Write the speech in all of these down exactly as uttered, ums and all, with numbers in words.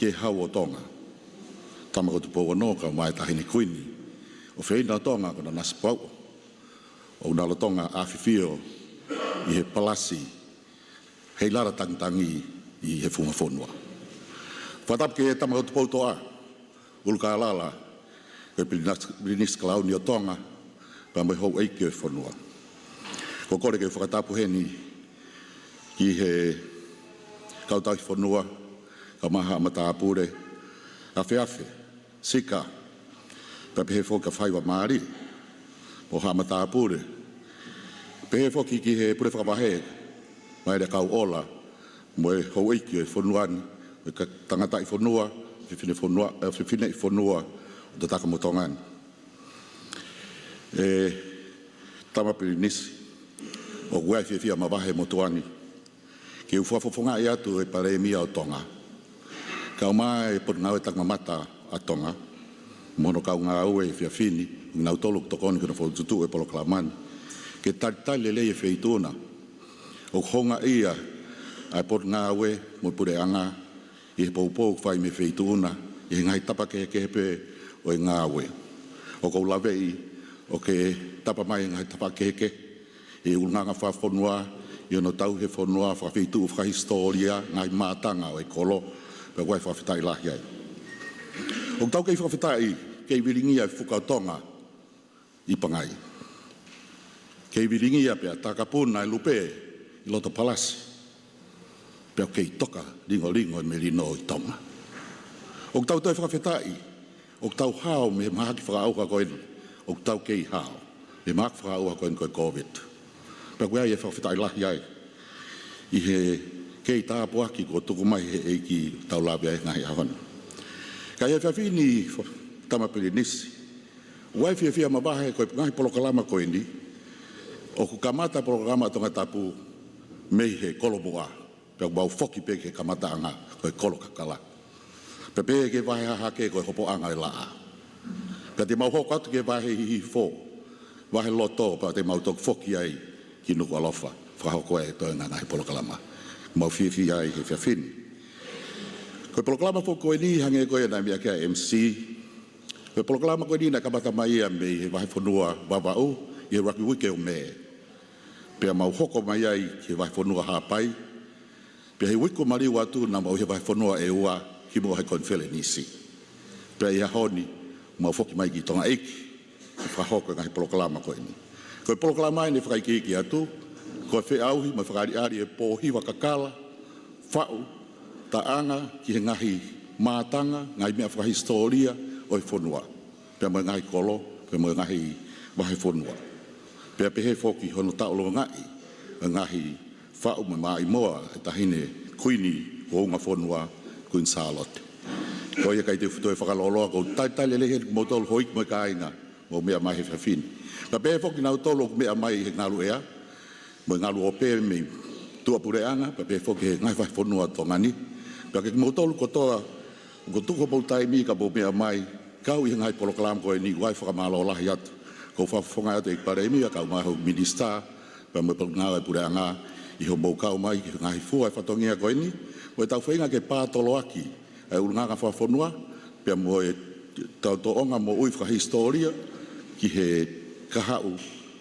ki he Hau ʻo Tonga, Tama ko Tupou Ono, kae ʻumaʻā e Taʻahine Kuini ʻofeina ʻo Tonga ko Nanasipauʻu, ʻoku nau lolotonga ʻafifio ʻi he palasi, ʻi he lala tangitangi ʻi he funga fonua. Fakatapu ki he Tama ko Tupoutoʻa, ʻUlukālala, ko e Pilinas-, Pilinisi Kalauni ʻo Tonga, pea mo e houʻeiki ʻo e fonua. ʻOku ou kole ke u fakatapu heni ki he kau tauhi fonua, kae ʻumaʻā haʻa matāpule, afeafe, sika, pea pehē foki ki he faiva mālie mo haʻa matāpule. Pehē foki ki he pule fakavahe, maile kau ola, mo e houʻeiki ʻo e fonua ni, mo e ka-, tangataʻi fonua, fefine fonua, ē, fefineʻi fonua ʻo Tongatapu mo Tonga ni. ʻE Tama Pilinisi, ʻoku ou fiefia mavahe he motuʻa ni ke u fakafofongaʻi atu e Palēmia ʻo Tonga, kae ʻumaʻā e Potungāue Takimamata ʻa Tonga, mo hono kau ngāue he efiafi ni, ʻo kinautolu ʻoku tokoni ki hono fokotuʻutuʻu e polokalama ni, ke talitali lelei e Feituʻu na. ʻOku houngaʻia ʻa e Potungāue mo e Puleʻanga ʻi he poupou ʻoku fai mei he Feituʻu na ʻi he ngaahi tapa kehekehe pē ʻo e ngāue. ʻOku ou laveʻi ʻoku tapa mai e ngaahi tapa kehekehe ʻi he ʻulungaanga fakafonua, ʻi hono tauhi e fonua, fakafeituʻu, fakahisitōlia, ngaahi mātanga ʻo e kolo, pea ʻoku ai fakafetaʻi lahi ai. ʻOku tau kei fakafetaʻi, kei vilingia e fuka ʻo Tonga ʻi Pangai. Kei vilingia pea takapuna e lupe ʻi loto palasi, pea kei toka lingolingo e melino ʻi Tonga. ʻOku tau toe fakafetaʻi, ʻoku tau hao mei he mahaki fakaʻauha ko eni, ʻoku tau kei hao mei he mahaki fakaʻauha ko eni ko e Kōviti. Pea ʻoku ai e fakafetaʻi lahi ai ʻi he kei tāpuaki kuo tuku mai he ʻEiki ʻoku tau lave ai he ngaahi ʻaho ni. Ka ʻi he efiafi ni, Tama Pilinisi, ʻoku ou fiefia mavahe ko e ngaahi polokalama ko eni, ʻoku kamata e polokalama ʻa Tongatapu mei he kolomuʻa, pea ʻoku mau foki pē ki he kamataʻanga ko e kolo kakala. Pea pehē ki he vahe hahake ko e hopoʻanga ʻo e laʻā. Pea te mau hoko atu ki he vahe hihifo, vahe loto, pea te mau toki foki ai ki Nukuʻalofa, fakahoko ai e toenga e ngaahi polokalama ʻoku mau fiefia ai he efiafi ni. Ko e polokalama foki ko eni, hangē ko ia naʻe meʻa ki ai e M C, ko e polokalama ko eni naʻe kamata mai ia mei he vahefonua Vavaʻu ʻi he Rugby Week ʻo Mē. Pea mau hoko mai ai ki he vahefonua Haʻapai. Pea ʻi he uike kuo maliu atu naʻa mau ʻi he vahefonua ʻEua ki muʻa he konifelenisi. Pea ʻi he ʻaho ni, mau foki mai ki Tonga ʻEiki, ke fakahoko e ngaahi polokalama ko eni. Ko e polokalama eni ʻe fakaikiiki atu, ko e feʻauhi mo e fakaʻaliʻali e pōhiva kakala, faʻu, taʻanga ki he ngaahi mātanga, ngaahi meʻa fakahisitōlia ʻo e fonua, pea mo e ngaahi kolo, pea mo e ngaahi vahefonua. Pea pehē foki hono taʻulongaʻi e ngaahi faʻu mo e maʻimoa e Taʻahine Kuini ʻo e Ungafonua, Kuini Sālote. Ko ia ʻikai te u toe fakalōloa, ʻoku ou talitali lelei heni kimoutolu houʻeiki mo e kāinga ʻoku mou meʻa mai he efiafi ni. Pea pehē foki kinautolu ʻoku meʻa mai he ngalu ʻea mo e ngalu ope mei tuʻapuleʻanga, pea pehē foki he ngaahi vahefonua ʻo Tonga ni. Pea kimoutolu kotoa, ʻoku tuku homou taimi ka mou meʻa mai, kau ʻi he ngaahi polokalama ko eni, ʻoku ai e fakamālō lahi atu. ʻOku ou fakafofongaʻi atu e Palēmia, kae ʻumaʻā e Minisitā, pea mo e Potungāue Puleʻanga, ʻi hoʻomou kau mai ki he ngaahi fua e fatongia ko eni, mo ʻetau feinga ke pātoloaki e ʻulungaanga fakafonua, pea mo ʻetau tōʻonga moʻui fakahisitōlia ki he kahaʻu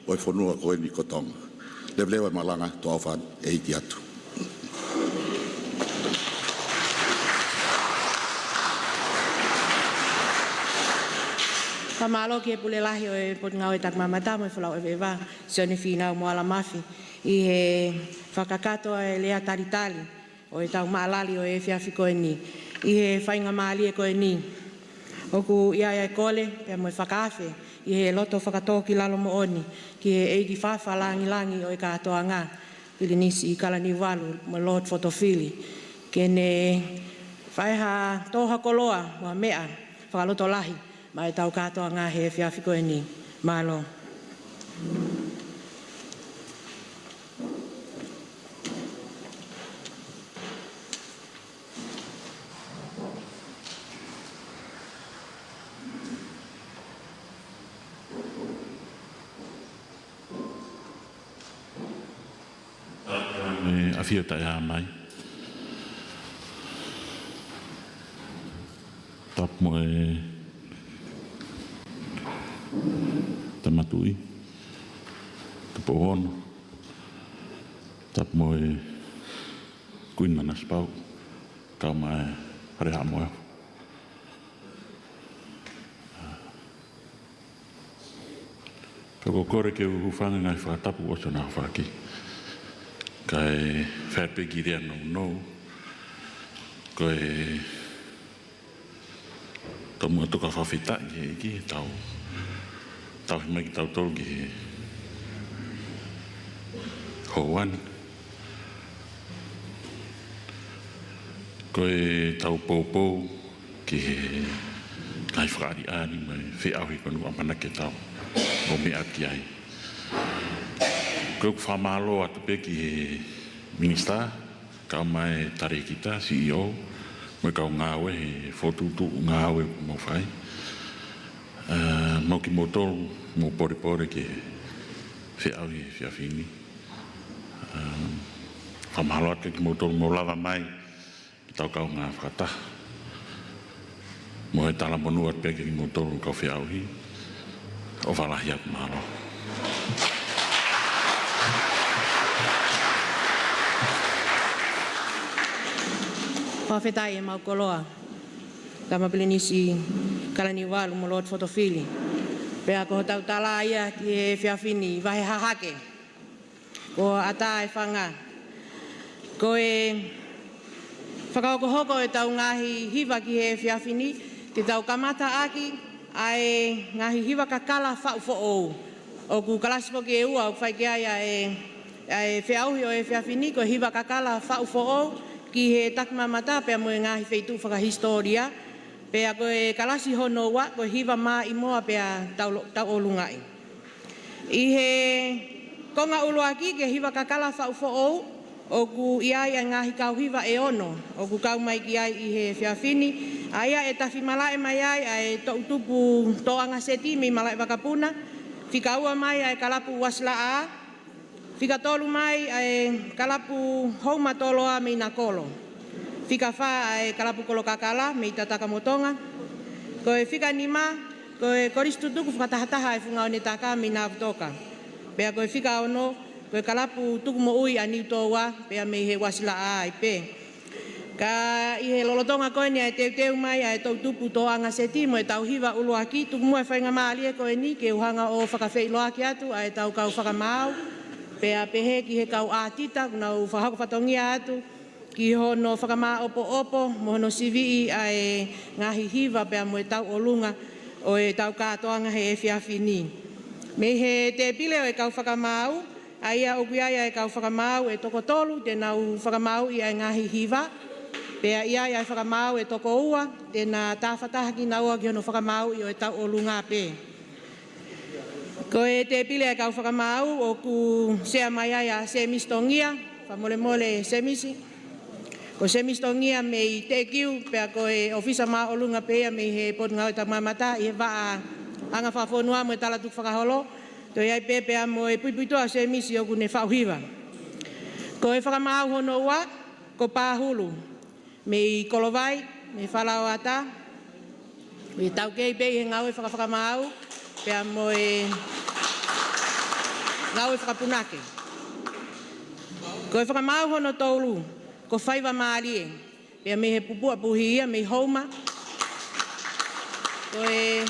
ʻo e fonua ko eni ko Tonga. Leveleva e malanga, tuʻa ʻofa atu, ʻEiki atu. Fakamālō ki he Pule Lahi ʻo e Potungāue Takimamata mo e Folau ʻEveʻeva, Sione Fīnau Moala Mafi, ʻi he fakakakato e lea talitali ʻo ʻetau maʻalali ʻo e efiafi ko eni, ʻi he faingamālie ko eni. ʻOku ʻi ai e kole, pea mo e fakaafe, ʻi he loto fakatōkilalo moʻoni, ki he ʻEiki Fakalangilangi ʻo e kātoanga, Pilinisi Kalaniuvalu mo Lord Fotofili, ke ne fai ha tō ha koloa mo ha meʻa fakalotolahi maʻa ʻetau kātoanga he efiafi ko eni. Mālō. ʻE ʻafio taʻehāmai. Tapu mo e Tama Tuʻi, Tupou Ono, tapu mo e Kuini Manasipauʻu, kau mai Fale Haʻamohemohe. Pea ʻoku ou kole ke u hūfanga he ngaahi fakatapu ʻosi hono aofaki. Kae fai pē ki he lea nounou, ko e tomuʻa toka fakafetaʻi ki he ʻEiki, tau, tauhi mai kitautolu ki he houa ni. Ko e tau poupou ki he ngaahi fakaʻaliʻali mo e feʻauhi ko eni ʻoku ʻamanaki ke tau ō mai ki ai. Ko ʻeku fakamālō atu pē ki he Minisitā, kau mai Talēkita, C E O, mo e kau ngāue he fokotuʻutuʻu ngāue ʻoku mou fai. Ā, mo kimoutolu ʻoku mou polepole ke feʻauhi he efiafi ni. Ā, fakamālō atu kiate kimoutolu ʻoku mou lava mai ke tau kaungā fakataha. Mo e talamonū atu pē kiate kimoutolu kau feʻauhi. ʻOfa lahi atu, mālō. Fakafetaʻi ʻemau koloa, Tama Pilinisi Kalaniuvalu mo Lord Fotofili. Pea ko hotau tala ia ki he efiafi ni, vahe hahake. Kuo ʻatā e fanga. Ko e fakahokohoko ʻetau ngaahi hiva ki he efiafi ni, ke tau kamata ʻaki ʻa e ngaahi hiva kakala faʻu foʻou. ʻOku kalasi foki ʻe ua ʻoku fai ki ai ʻa e, ʻa e feʻauhi ʻo e efiafi ni, ko e hiva kakala faʻu foʻou ki he takimamata pea mo e ngaahi feituʻu fakahisitōlia. Pea ko e kalasi hono ua, ko e hiva māʻimoa pea tau lo-, tauʻolungaʻi. ʻI he konga ʻuluaki ki he hiva kakala faʻu foʻou, ʻoku ʻi ai ʻa e ngaahi kau hiva ʻe ono ʻoku kau mai ki ai ʻi he efiafi ni, ʻa ia ʻe tafi malaʻe mai ai ʻa e toʻutupu Tōʻanga Seti mei Malaʻevakapuna, fika ua mai ʻa e kalapu Uasilaʻā, fika tolu mai ʻa e kalapu Houma Toloa mei Nakolo, fika fā ʻa e kalapu Kolokakala mei Tatakamotonga, ko e fika nima, ko e Kolisi Tutuku Fakatahataha ʻa e Funga ʻOnetaka mei Navutoka. Pea ko e fika ono, ko e kalapu tuku moʻui ʻa Niutōua pea mei he Uasilaʻā ai pē. Ka ʻi he lolotonga ko eni ʻa e teuteu mai ʻa e toʻutupu Tōʻanga Seti mo e tau hiva ʻuluaki, tuku muʻa e faingamālie ko eni ke u hanga ʻo fakafeʻiloaki atu ʻa e tau kau fakamaau, pea pehē ki he kau ʻātita, ʻoku nau fakahoko fatongia atu ki hono fakamāʻopoʻopo mo hono siviʻi ʻa e ngaahi hiva pea mo e tauʻolunga ʻo e tau kātoanga he efiafi ni. Mei he tēpile ʻo e kau fakamaau, ʻa ia ʻoku ʻi ai ʻa e kau fakamaau ʻe toko tolu te nau fakamaauʻi ʻa e ngaahi hiva, pea ʻi ai ʻa e fakamaau ʻe toko ua te na tāfataha kinaua ki hono fakamaauʻi ʻo e tauʻolunga pē. Ko e tēpile ʻa e kau fakamaau ʻoku sea mai ai ʻa Semisi Tongia, fakamolemole Semisi. Ko Semisi Tongia mei Teʻekiu, pea ko e ʻōfisa māʻolunga pē ia mei he Potungāue Takimamata ʻi he vaʻa anga fakafonua mo e talatukufakaholo, toe ʻi ai pē pea mo e puipuituʻa ʻo Semisi ʻoku ne faʻu hiva. Ko e fakamaau hono ua, ko Pāhulu, mei Kolovai, mei Falaoata, mei taukei pē ʻi he ngāue fakafakamaau, pea mo e ngāue fakapunake. Ko e fakamaau hono tolu, ko Faivamālie, pea mei he pupuʻa puhi ia mei Houma. Ko e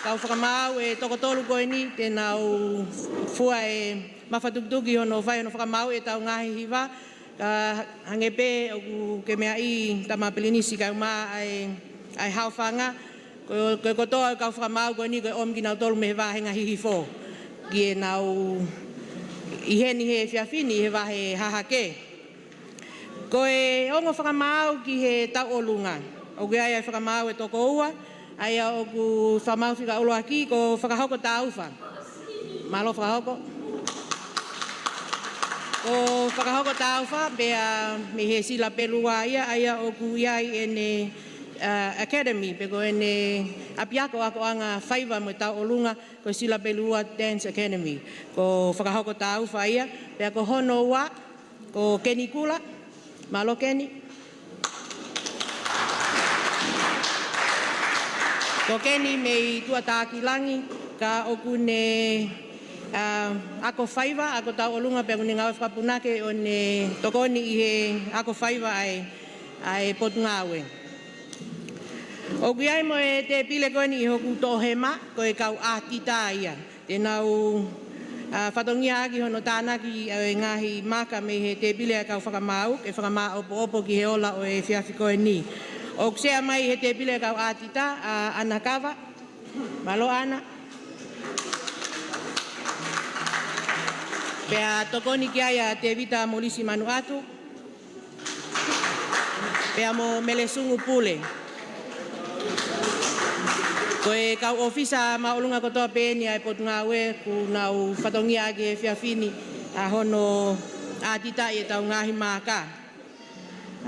kau fakamaau ʻe toko tolu ko eni te nau fua e mafatukituki hono fai hono fakamaau ʻetau ngaahi hiva. Ka hangē pē ʻoku ke meaʻi Tama Pilinisi kae ʻumaʻā ʻa e, ʻa e haofanga, ko, ko e kotoa ʻo e kau fakamaau ko eni ko e ʻomi kinautolu mei he vāhenga hihifo ke nau ʻi heni he efiafi ni he vahe hahake. Ko e ongo fakamaau ki he tauʻolunga, ʻoku ʻi ai ʻa e fakamaau ʻe toko ua, ʻa ia ʻoku fakamaau fika ʻuluaki ko Fakahoko Taufa. Mālō Fakahoko. Ko Fakahoko Taufa pea mei he Silapelua ia, ʻa ia ʻoku ʻi ai ʻene, ā, academy, pe ko ʻene ʻapiako akoʻanga faiva mo e tauʻolunga, ko Silapelua Dance Academy. Ko Fakahoko Taufa ia, pea ko hono ua, ko Keni Kula. Mālō Keni. Tokeni mei Tuʻatākilangi, ka ʻoku ne, ā, ako faiva, ako tauʻolunga pea ʻoku ne ngāue fakapunake ʻo ne tokoni ʻi he ako faiva ʻa e, ʻa e Potungāue. ʻOku ʻi ai mo e tēpile ko eni ʻi hoku toʻohema, ko e kau ʻātita ia. Te nau, ā, fatongia ʻaki hono tānaki ʻo e ngaahi maaka mei he tēpile ʻa e kau fakamaau, ke fakamāʻopoʻopo ki he ola ʻo e efiafi ko eni. ʻOku sea mai he tēpile ʻa e kau ʻātita, ʻa ʻAna Kava, mālō ʻAna. Pea tokoni ki ai ʻa Tēvita Molisi Manuʻatu. Pea mo Mele Sungu Pule. Ko e kau ʻōfisa māʻolunga kotoa pē eni ʻa e Potungāue ʻoku nau fatongia ʻaki he efiafi ni ʻa hono ʻātitaʻi ʻetau ngaahi maaka.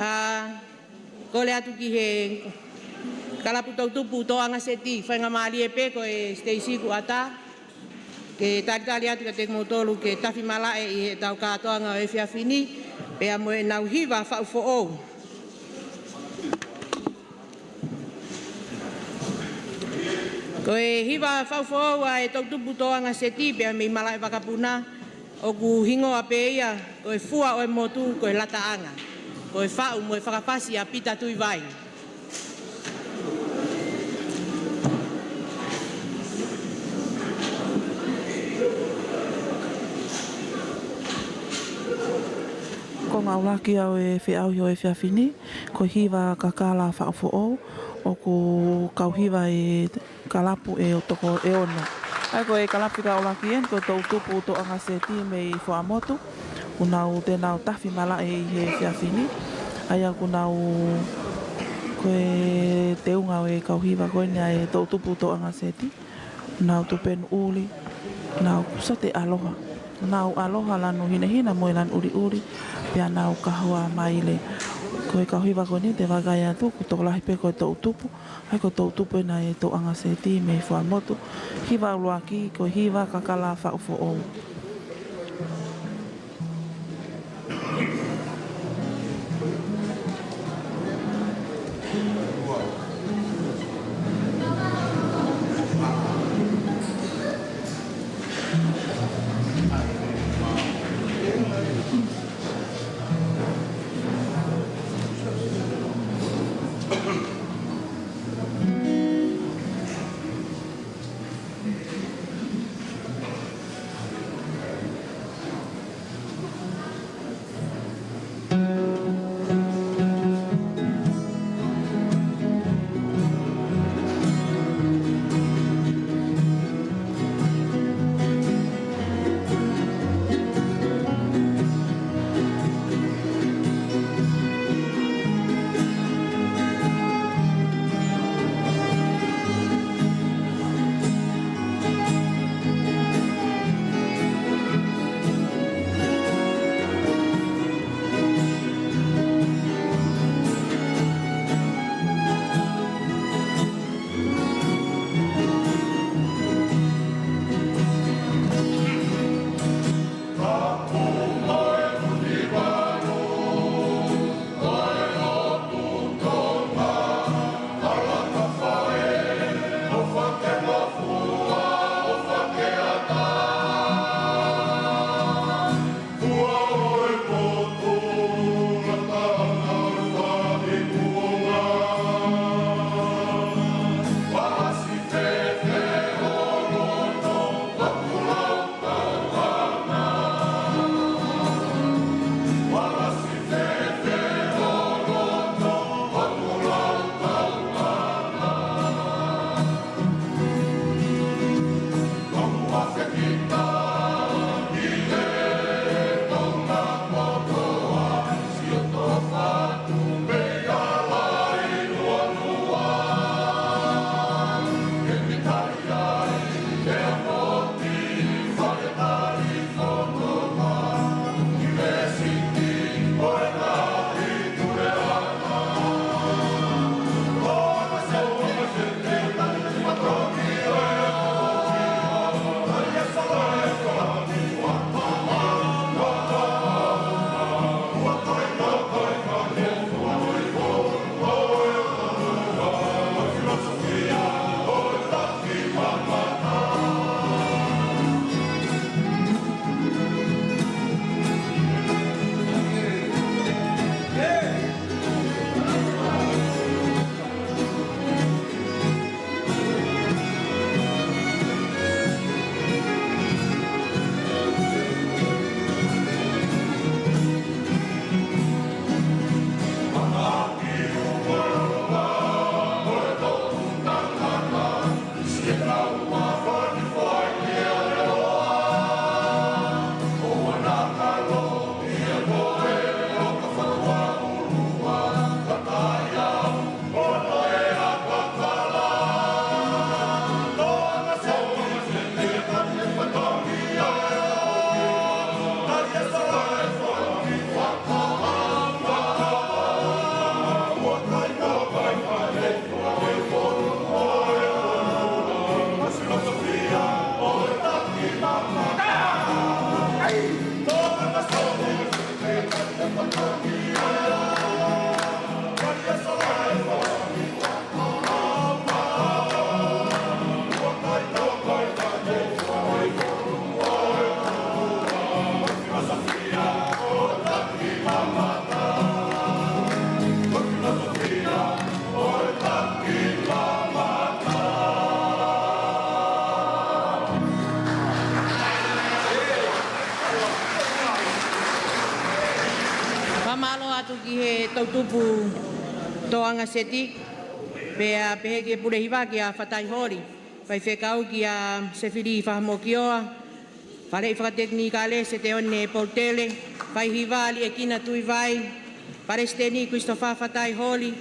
Ā, kole atu ki he kalapu toʻutupu Toʻanga Seti, faingamālie pē ko e Stacy Kuata, ke talitali atu kiate kimoutolu ke tafi malaʻe ʻi heʻetau kātoanga ʻo e efiafi ni, pea mo ʻenau hiva faʻu foʻou. Ko e hiva faʻu foʻou ʻa e toʻutupu Toʻanga Seti pea mei Malaʻe Vakapuna, ʻoku hingoa pē ia ko e Fua ʻo e Motu, ko e Lataʻanga, ko e faʻu mo e fakapasi ʻa Pita Tuivai. Ko e konga ʻuluaki ʻo e feʻauhi ʻo e efiafi ni, ko e hiva kakala faʻu foʻou, ʻoku kau hiva e kalapu ʻe toko ʻe ono. ʻA ia ko e kalapu fika ʻuluaki eni, ko e toʻutupu Toʻanga Seti mei Fuaʻamotu, ʻoku nau, te nau tafi malaʻe ʻi he efiafi ni. ʻA ia ʻoku nau, ko e teunga ʻo e kau hiva ko eni ʻa e toʻutupu Toʻanga Seti, nau tupenu ʻuli, nau kusa te aloha, nau aloha lanu hinehina mo e lanu ʻuliʻuli, pea nau kahoa maile. Ko e kau hiva ko eni te vakai atu, ʻoku tokolahi pē ko e toʻutupu, ʻa ia ko e toʻutupu ena ʻa e Toʻanga Seti mei Fuaʻamotu. Hiva ʻuluaki, ko e hiva kakala faʻu foʻou. Fakamālō atu ki he toʻutupu Toʻanga Seti, pea pehē ki he pule hiva kia Fatai Holi, faifekau kia Sefili Fahamokioa, faleʻi fakatekinikale Seteone Polutele, faihiva Liʻekina Tuivai, palesiteni Christopher Fatai Holi,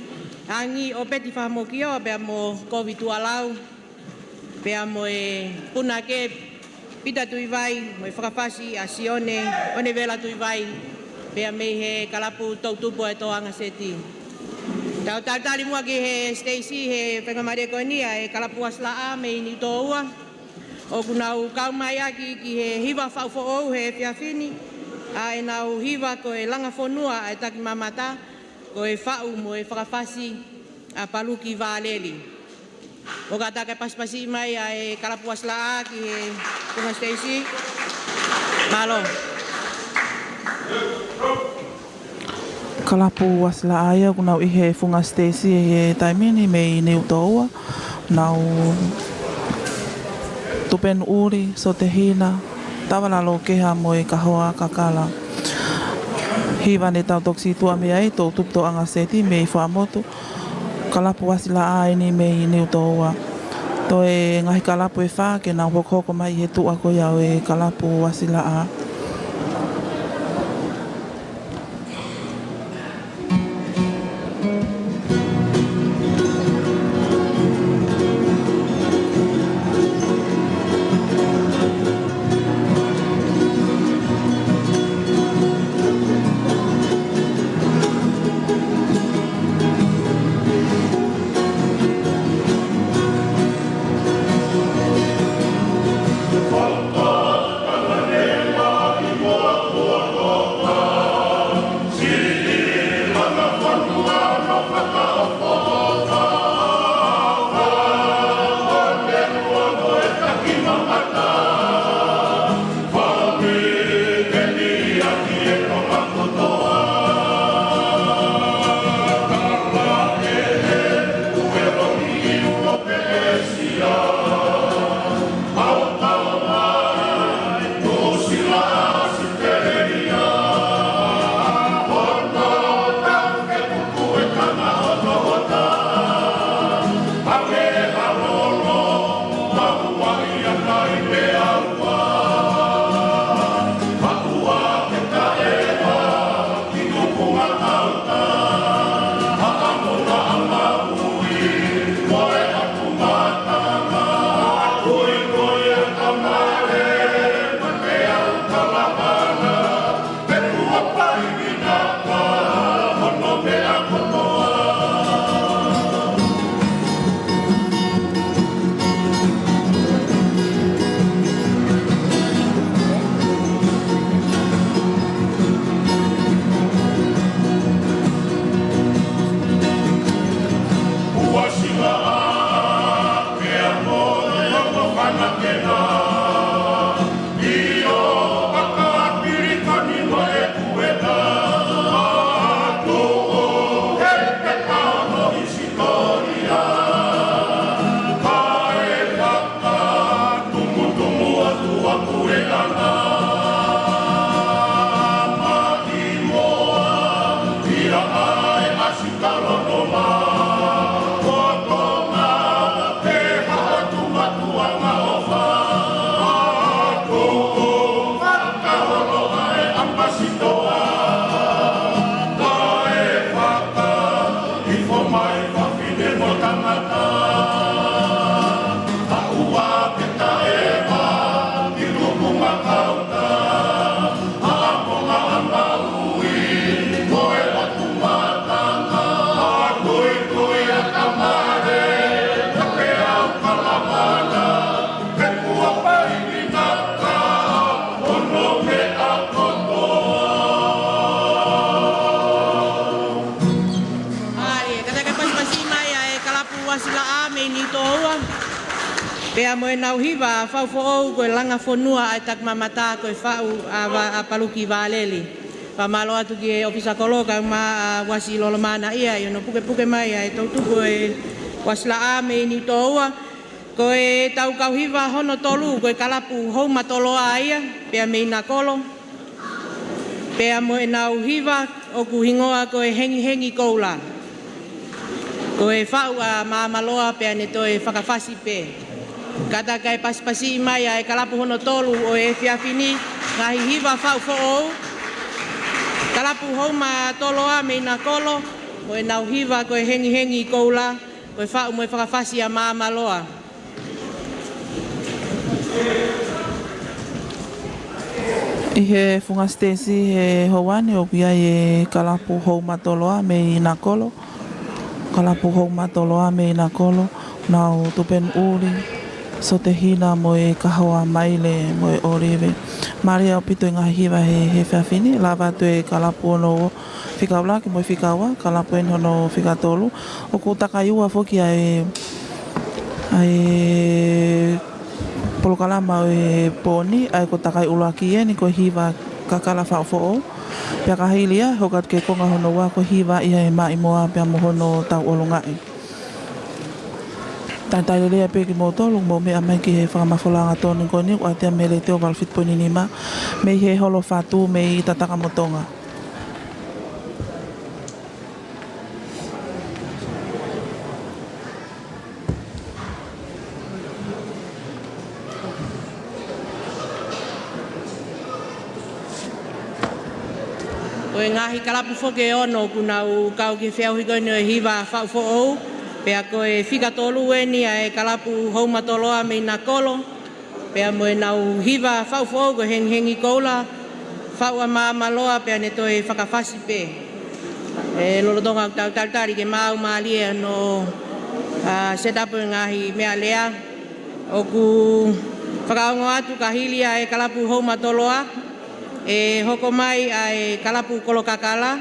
angi ʻo Peti Fahamokioa pea mo Kovi Tuʻalau, pea mo e punake Pita Tuivai, mo e fakafasi ʻa Sione ʻOnevela Tuivai, pea mei he kalapu toʻutupu ʻa e Toʻanga Seti. Tau talitali muʻa ki he siteisi he faingamālie ko eni ʻa e kalapu Uasilaʻā mei Niutōua. ʻOku nau kau mai ʻaki ki he hiva faʻu foʻou he efiafi ni, ʻa ʻenau hiva ko e Langa Fonua ʻa e Takimamata, ko e faʻu mo e fakafasi ʻa Paluki Valeli. ʻOku ʻatā ke pasipasi mai ʻa e kalapu Uasilaʻā ki he funga siteisi. Mālō. Kalapu Uasilaʻā ia ʻoku nau ʻi he funga siteisi he taimi ni mei Niutōua. Nau Tupenu Uli, Sotehina, Tavalalo Keha mo e Kahoa Kakala. Hiva ne tau toki situʻa mei ai, toʻutupu Toʻanga Seti mei Fuaʻamotu. Kalapu Uasilaʻā eni mei Niutōua. Toe ngaahi kalapu ʻe fā ke nau hokohoko mai he tuʻa ko ia ʻo e kalapu Uasilaʻā. ʻAi, kātaki ke pasipasi mai ʻa e kalapu Uasilaʻā mei Niutōua. Pea mo ʻenau hiva faʻu foʻou ko e Langa Fonua ʻa e Takimamata ko e faʻu ʻa Va-, ʻa Paluki Valeli. Fakamālō atu ki he ʻōfisa kolo kae ʻumaʻā ʻa Uasi Lolomana ia ʻi hono pukepuke mai ʻa e toʻutupu ʻo e Uasilaʻā mei Niutōua, ko ʻetau kau hiva hono tolu, ko e kalapu Houma Toloa ia, pea mei Nakolo, pea mo ʻenau hiva ʻoku hingoa ko e Hengihengi Koula. Ko e faʻu ʻa Māmaloa pea ne toe fakafasi pē. Kātaki kae pasipasiʻi mai ʻa e kalapu hono tolu ʻo e efiafi ni, ngaahi hiva faʻu foʻou. Kalapu Houma Toloa mei Nakolo, mo ʻenau hiva ko e Hengihengi Koula, ko e faʻu mo e fakafasi ʻa Māmaloa. ʻI he funga siteisi he houa ni ʻoku ʻi ai e kalapu Houma Toloa mei Nakolo. Kalapu Houma Toloa mei Nakolo, nau Tupenu ʻUli, Sotehina mo e Kahoa Maile mo e ʻOlive. Mālie ʻaupito e ngaahi hiva he, he efiafi ni, lava atu e kalapu hono fika ʻuluaki mo e fika ua, kalapu eni hono fika tolu. ʻOku takai ua foki ʻa e, ʻa e polokalama ʻo e pō ni, ʻa ia ko e takai ʻuluaki eni ko e hiva kakala faʻu foʻou. Pea ka hili ia, hoko atu ki he konga hono ua ko e hiva ʻi he maʻimoa pea mo hono tauʻolungaʻi. Talitali lelei pē kimoutolu, mou meʻa mai ki he fakamafola angatonu ko eni, ʻoku ʻiate ia mei he Letiō valu fitu poini nima, mei he Holo Fatu, mei Tatakamotonga. Ko e ngaahi kalapu foki ʻe ono ʻoku nau kau ki he feʻauhi ko eni ʻo e hiva faʻu foʻou, pea ko e fika tolu eni ʻa e kalapu Houma Toloa mei Nakolo, pea mo ʻenau hiva faʻu foʻou ko e Hengihengi Koula, faʻu ʻa Māmaloa pea ne toe fakafasi pē. ʻE lolotonga ʻetau talitali ke maau mālie hono, ʻa, set up e ngaahi meʻalea. ʻOku fakaongo atu ka hili ʻa e kalapu Houma Toloa, ʻe hoko mai ʻa e kalapu Kolo Kakala,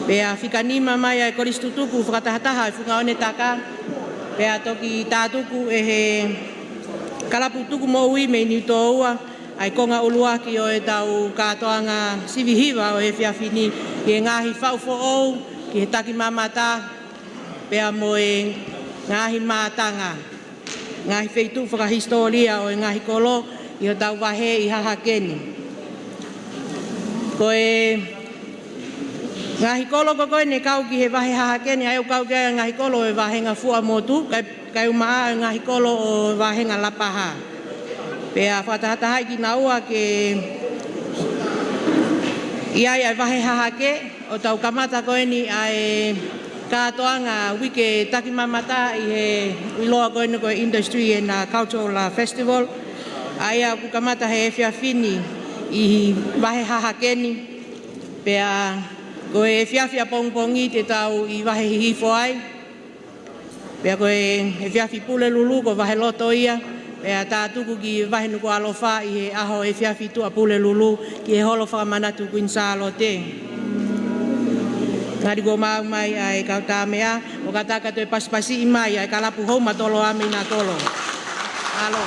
pea fika nima mai ʻa e Kolisi Tutuku fakatahataha ʻa e Funga ʻOne Taka, pea toki tātuku ʻe he kalapu Tuku Moʻui mei Niutōua ʻa e konga ʻuluaki ʻo ʻetau kātoanga sivi hiva ʻo e efiafi ni, ki he ngaahi faʻu foʻou, ki he takimamata, pea mo e ngaahi mātanga, ngaahi feituʻu fakahisitōlia ʻo e ngaahi kolo ʻi hotau vahe ʻi Hahake ni. Ko e ngaahi kolo ko ē ne kau ki he vahe Hahake ni, ʻa ia ʻoku kau ki ai e ngaahi kolo ʻo e vāhenga Fuaʻamotu, kae, kae ʻumaʻā e ngaahi kolo ʻo e vāhenga Lapaha. Pea fakatahatahaʻi kinaua ke ʻi ai ʻa e vahe Hahake, ʻo tau kamata ko eni ʻa e kātoanga uike takimamata ʻi he ʻiloa ko eni ko e Industry and, uh, Cultural, uh, Festival. ʻA ia ʻoku kamata he efiafi ni ʻi he vahe Hahake ni. Pea ko e efiafi ʻapongipongi te tau ʻi Vahe Hihifo ai. Pea ko e efiafi Pulelulu ko e vahe loto ia. Pea tātuku ki Vahe Nukuʻalofa ʻi he ʻaho efiafi Tuʻapulelulu ki he holo fakamanatu Kuini Sālote. Ngali kuo maau mai ʻa e kau tāmeʻa, ʻo kātaki toe pasipasiʻi mai ʻa e kalapu Houma Toloa mei Nakolo. Mālō.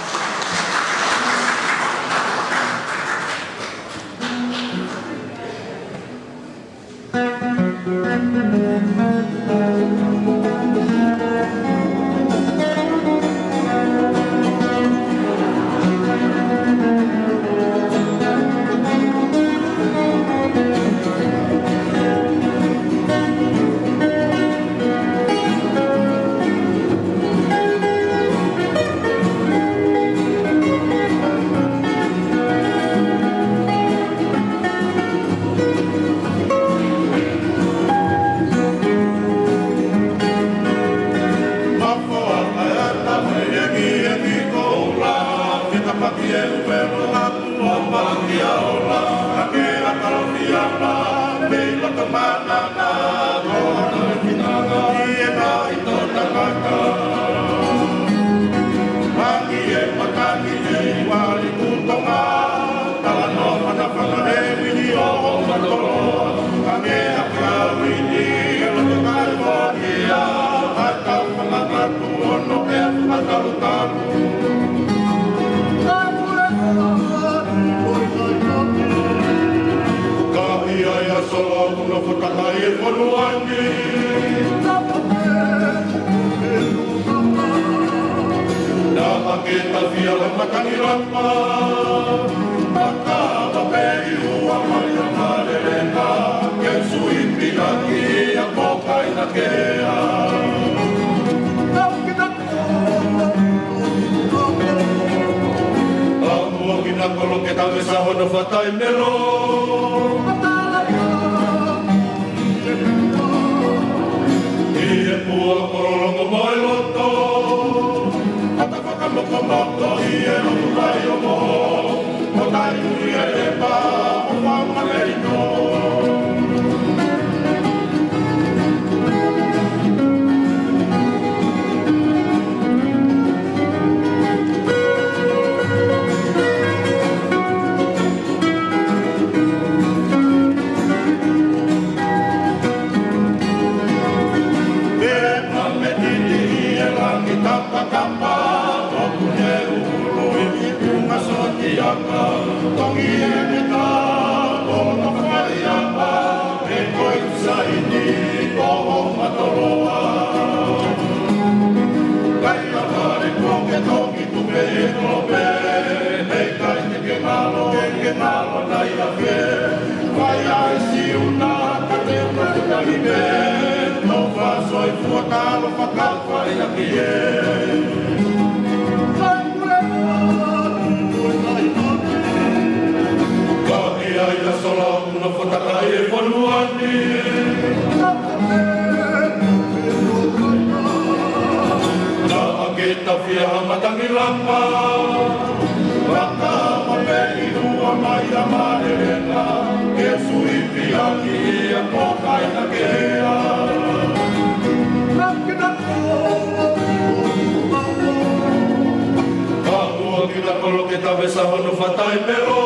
Kapa, makava pē ʻi ua mai ʻa Malelenga, ke suipi ʻaki ʻa Kokainakea. Kau ki na kolo, kau ki na kolo ke tau mesa hono fatai melo. ʻI he pua kololongo mo e loto, ʻata fakamokomoko ʻi he lotu vai o mo, mo tai ui e lepa, o fau mamelino. Ke mame titi ʻi he langi kapakapa, ʻoku ne ulu ʻi tunga sotiaka, tongi e mita, ʻo mafai apa, e koi saini, ʻo Houmatoloa. Kai a vale ko ke tongi tupe e kolope, e kai te ke ngalo, ke ke ngalo nai a fe. Vai ai si una, ka te una te tali pe, no fa soi fua talo fa kau fai a ki e. Kai mule, kai mule, kai mule. Ka e ai a sola, una fotaka e fonua ni. Naʻa ke tafia ha matangi lapa. Makava pē ʻi ua mai ʻa Malelenga, ke suipi ʻaki ʻa Kokainakea. Ka ua ki na kolo ke tau mesa hono fatai melo.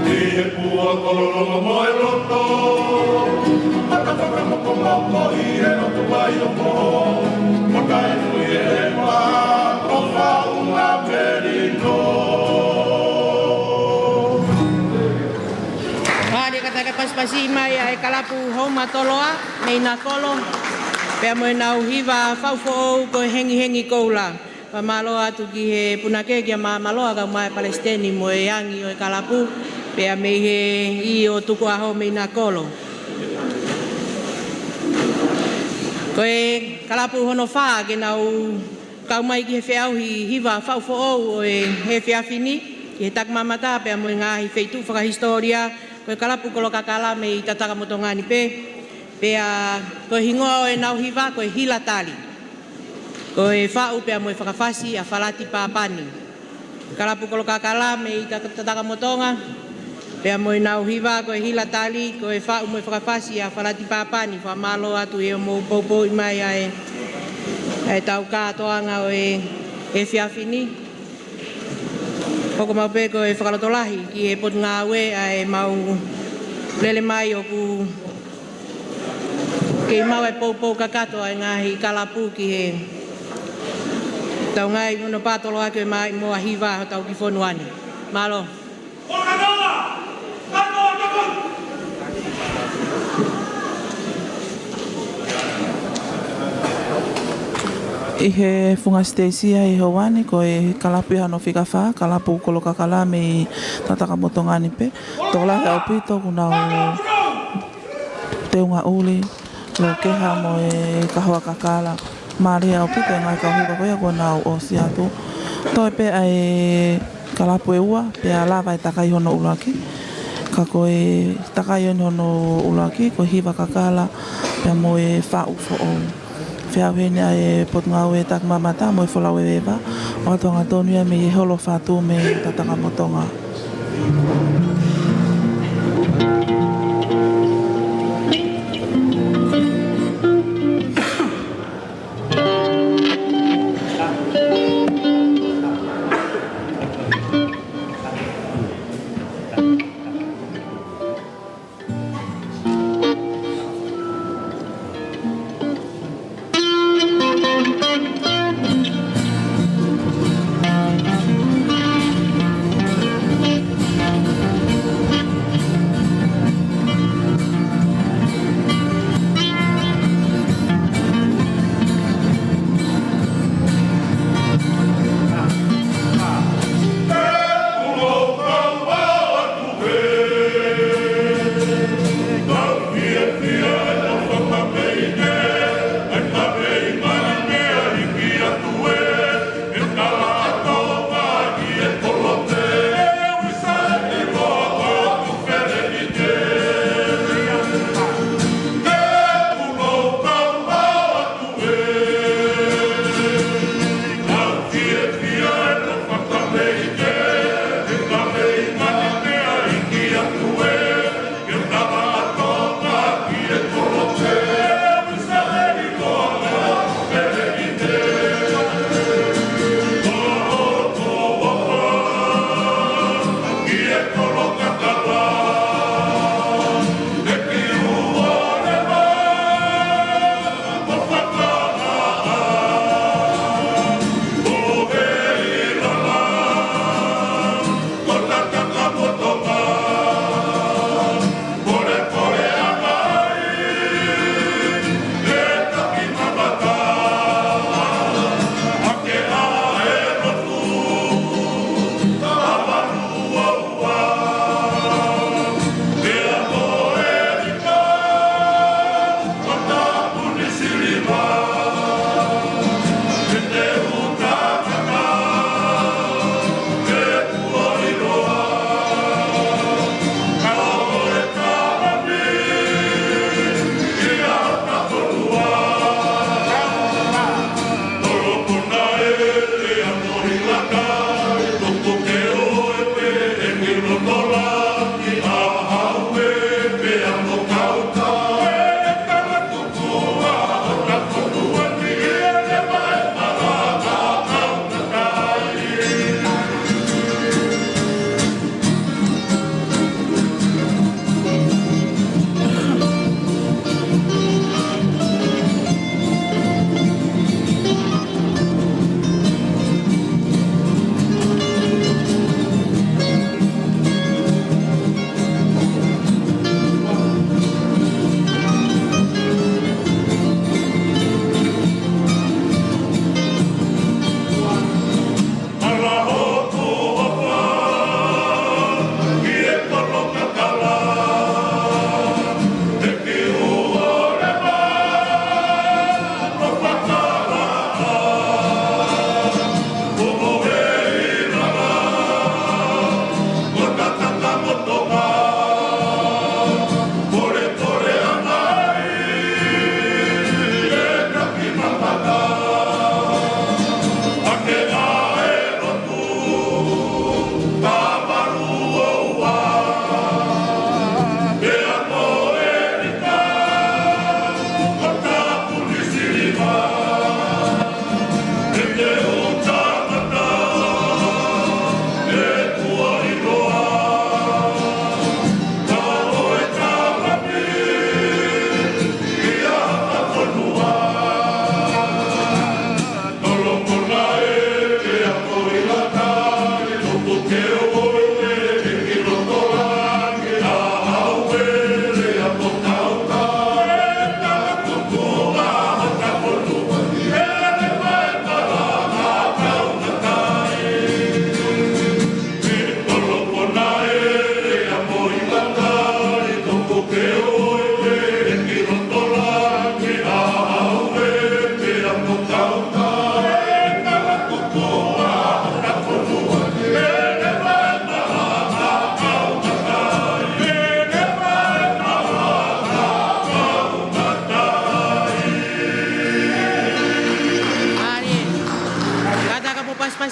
ʻI he pua kololongo mo e loto. ʻAta fakamokomoko ʻi he lotu vai o mo. Mo tai ui e lepa, ʻo fau mamelino. Mālie ka tau pasipasi mai ʻa e kalapu Houmatoloa, mei Nakolo. Pea mo ʻenau hiva faʻu foʻou ko e Hengihengi Koula. Fakamālō atu ki he punake kia Māmaloa kae ʻumaʻā e palesiteni mo e angi ʻo e kalapu, pea mei he ʻi ʻo Tukuʻaho mei Nakolo. Ko e kalapu hono fā ke nau kau mai ki he feʻauhi hiva faʻu foʻou ʻo e efiafi ni, ki he takimamata pea mo e ngaahi feituʻu fakahisitōlia, ko e kalapu Kolokakala mei Tatakamotonga ni pē, pea ko e hingoa ʻo ʻenau hiva ko e Hila Tali. Ko e faʻu pea mo e fakafasi ʻa Falati Papani. Kalapu Kolokakala mei Ta-, Tatakamotonga, pea mo ʻenau hiva ko e Hila Tali, ko e faʻu mo e fakafasi ʻa Falati Papani, fakamālō atu he ʻoku mou poupouʻi mai ʻa e, ʻa e tau kātoanga ʻo e efiafi ni. Hoko maʻu pē ko e fakalotolahi ki he Potungāue ʻa e mau lele mai ʻoku kei maʻu e poupou kakato ʻa e ngaahi kalapu ki he tau ngaahi mono pātoloaki ʻo e maʻimoa hiva hotau kiʻi fonua ni. Mālō. ʻI he funga siteisia ʻi he houa ni, ko e kalapu ia hono fika fā, kalapu Kolokakala mei Tatakamotonga ni pē. Tokolahi ʻaupito kuo nau teunga ʻuli, Lokeha mo e Kahoa Kakala. Mālie ʻaupito e ngaahi kau hiva ko ia kuo nau ʻosi atu. Toe pē ʻa e kalapu ʻe ua, pea lava e takai hono ʻuluaki. Ka ko e takai eni hono ʻuluaki, ko e hiva kakala, pea mo e faʻu foʻou. Feʻauhi eni ʻa e Potungāue Takimamata mo e Folau ʻEveva, ʻo ʻoatu hangatonu ia mei he holo fatu mei Tatakamotonga.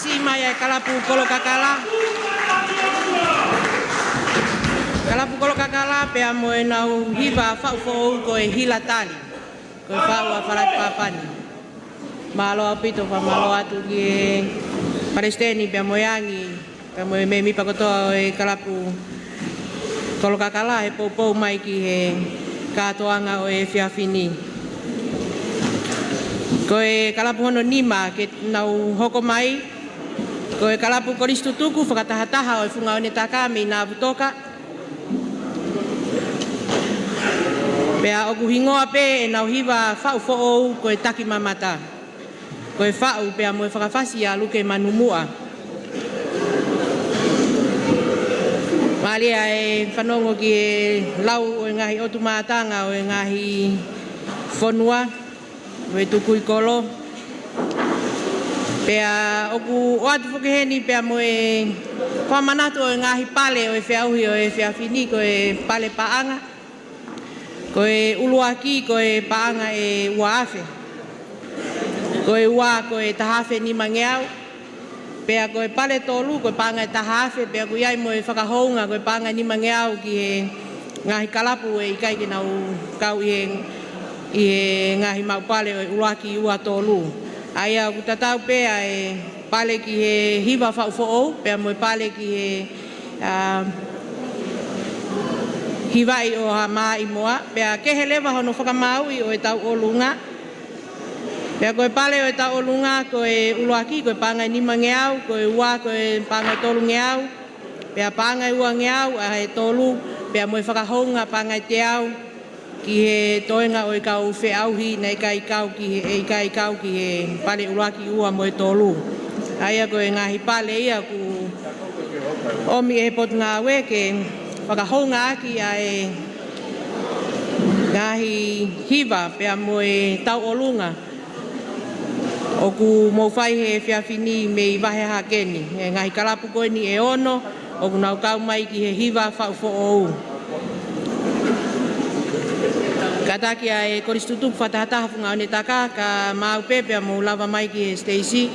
Siʻi mai ʻa e kalapu Kolokakala. Kalapu Kolokakala pea mo ʻenau hiva faʻu foʻou ko e Hila Tali. Ko e faʻu ʻa Falati Papani. Mālō ʻaupito, fakamālō atu ki he Palesiteni pea mo e Angi, pea mo e mēmipa kotoa ʻo e kalapu Kolokakala he poupou mai ki he kātoanga ʻo e efiafi ni. Ko e kalapu hono nima ke nau hoko mai, ko e kalapu Kolisi Tutuku fakatahataha ʻo e Funga ʻOnetaka mei Navutoka. Pea ʻoku hingoa pē ʻenau hiva faʻu foʻou ko e Taki Mamata. Ko e faʻu pea mo e fakafasi ʻa Luke Manumuʻa. Mālie ʻa e fanongo ki he lau ʻo e ngaahi ʻotu mātanga ʻo e ngaahi fonua ʻo e tukui kolo. Pea ʻoku ʻoatu foki heni pea mo e fakamanatu ʻo e ngaahi pale ʻo e feʻauhi ʻo e efiafi ni, ko e pale paʻanga. Ko e ʻuluaki ko e paʻanga ʻe ua afe. Ko e ua ko e taha afe nimangeau. Pea ko e pale tolu ko e paʻanga ʻe taha afe, pea ʻoku ʻi ai mo e fakahounga ko e paʻanga nimangeau ki he ngaahi kalapu ʻe ʻikai ke nau kau ʻi he, ʻi he ngaahi maʻu pale ʻo e ʻuluaki, ua, tolu. ʻA ia ʻoku tatau pē ʻa e pale ki he hiva faʻu foʻou, pea mo e pale ki he, ʻa, hivaʻi ʻo ha maʻimoa, pea kehe leva hono fakamāuʻi ʻo e tauʻolunga. Pea ko e pale ʻo e tauʻolunga, ko e ʻuluaki ko e paʻanga ʻe nimangeau, ko e ua ko e paʻanga ʻe tolungeau, pea paʻanga ʻe uangeau ʻa e tolu, pea mo e fakahounga paʻanga ʻe teau ki he toenga ʻo e kau feʻauhi naʻe ʻikai kau ki he, ʻe ʻikai kau ki he pale ʻuluaki, ua mo e tolu. ʻA ia ko e ngaahi pale ia ʻoku ʻomi ʻe he Potungāue ke fakahoungaʻaki ʻa e ngaahi hiva pea mo e tauʻolunga ʻoku mou fai he efiafi ni mei Vahe Hahake ni. ʻE ngaahi kalapu ko eni ʻe ono ʻoku nau kau mai ki he hiva faʻu foʻou. Kātaki ʻa e Kolisi Tutuku fakatahataha Funga ʻOnetaka, ka maau pē pea mou lava mai ki he siteisi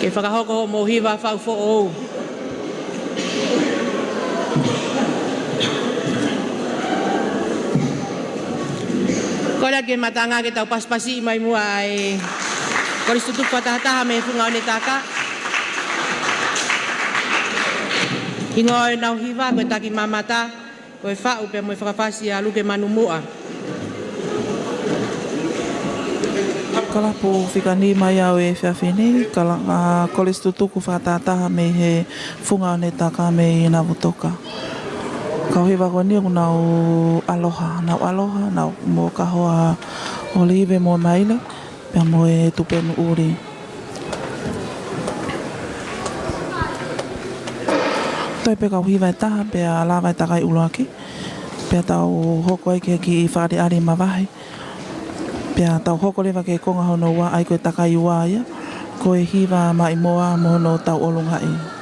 ke fakahoko hoʻomou hiva faʻu foʻou. Kole atu ki he mātanga ke tau pasipasiʻi mai muʻa ʻa e Kolisi Tutuku fakatahataha mei he Funga ʻOnetaka. Hingoa ʻo ʻenau hiva ko e Taki Mamata, ko e faʻu pea mo e fakafasi ʻa Luke Manumuʻa. Kalapu fika nima ia ʻo e efiafi ni, kala-, ʻa, Kolisi Tutuku fakatahataha mei he Funga ʻOnetaka mei Navutoka. Kau hiva ko eni ʻoku nau ʻaloha, nau ʻaloha, nau mo Kahoa ʻOlive mo Maile, pea mo e Tupenu ʻUli. Toe pē kau hiva ʻe taha, pea lava e takai ʻuluaki, pea tau hoko ai ki he kiʻi fakaʻaliʻali mavahe. Pea tau hoko leva ki he konga hono ua, ʻa ia ko e takai ua ia, ko e hiva maʻimoa mo hono tauʻolungaʻi.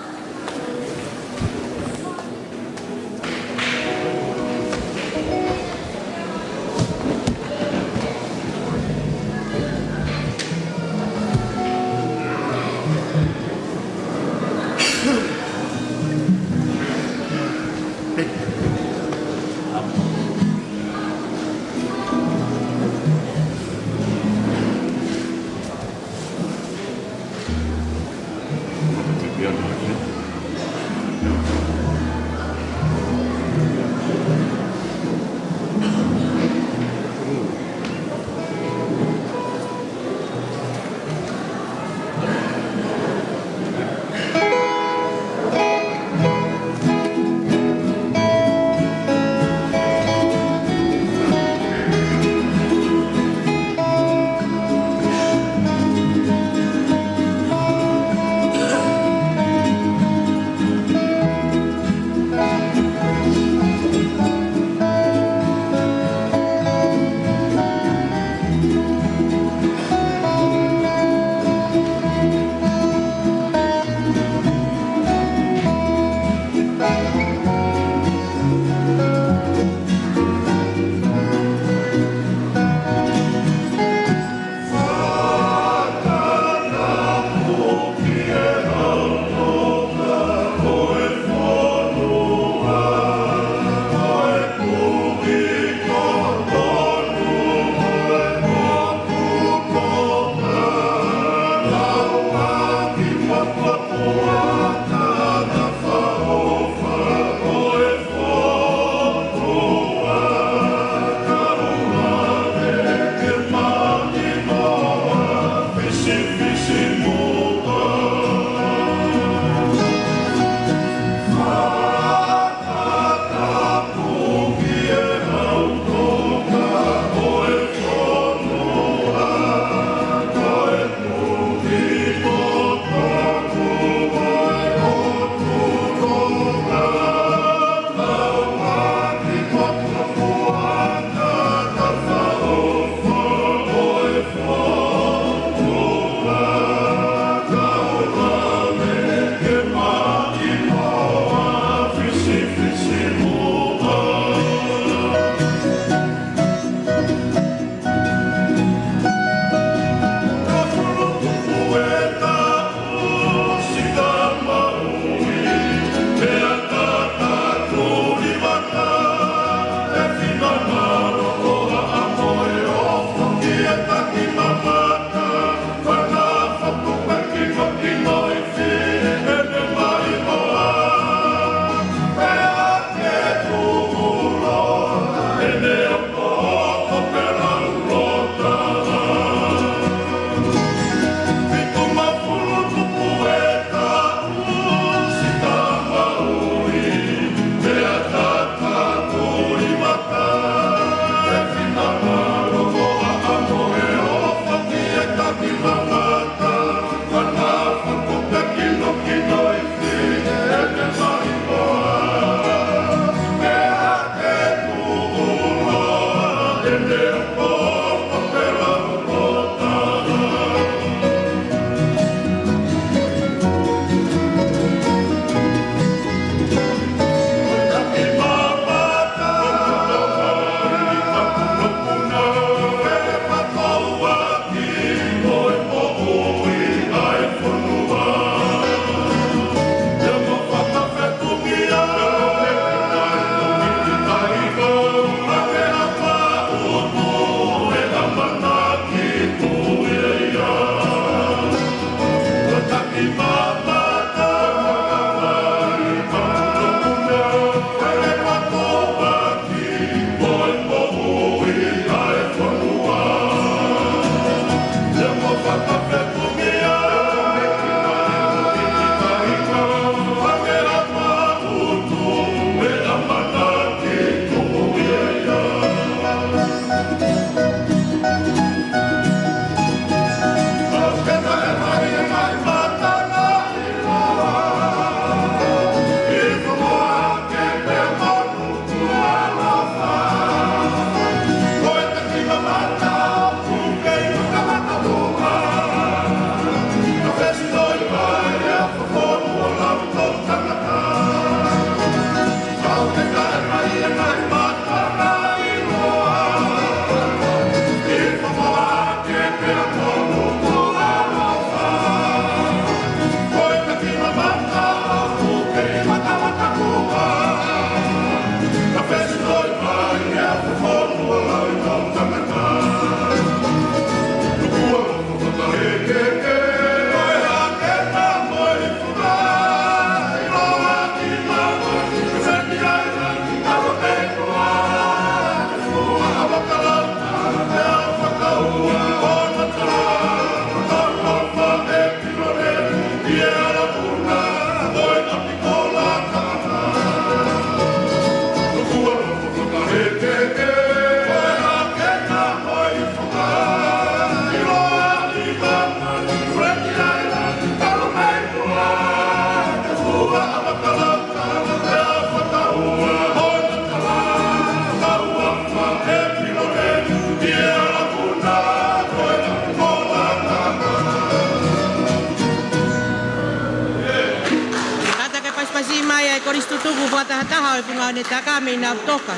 Kātaki e pasipasi mai ʻa e Kolisi Tutuku fakatahataha ʻo e Funga ʻOnetaka mei Nautoka,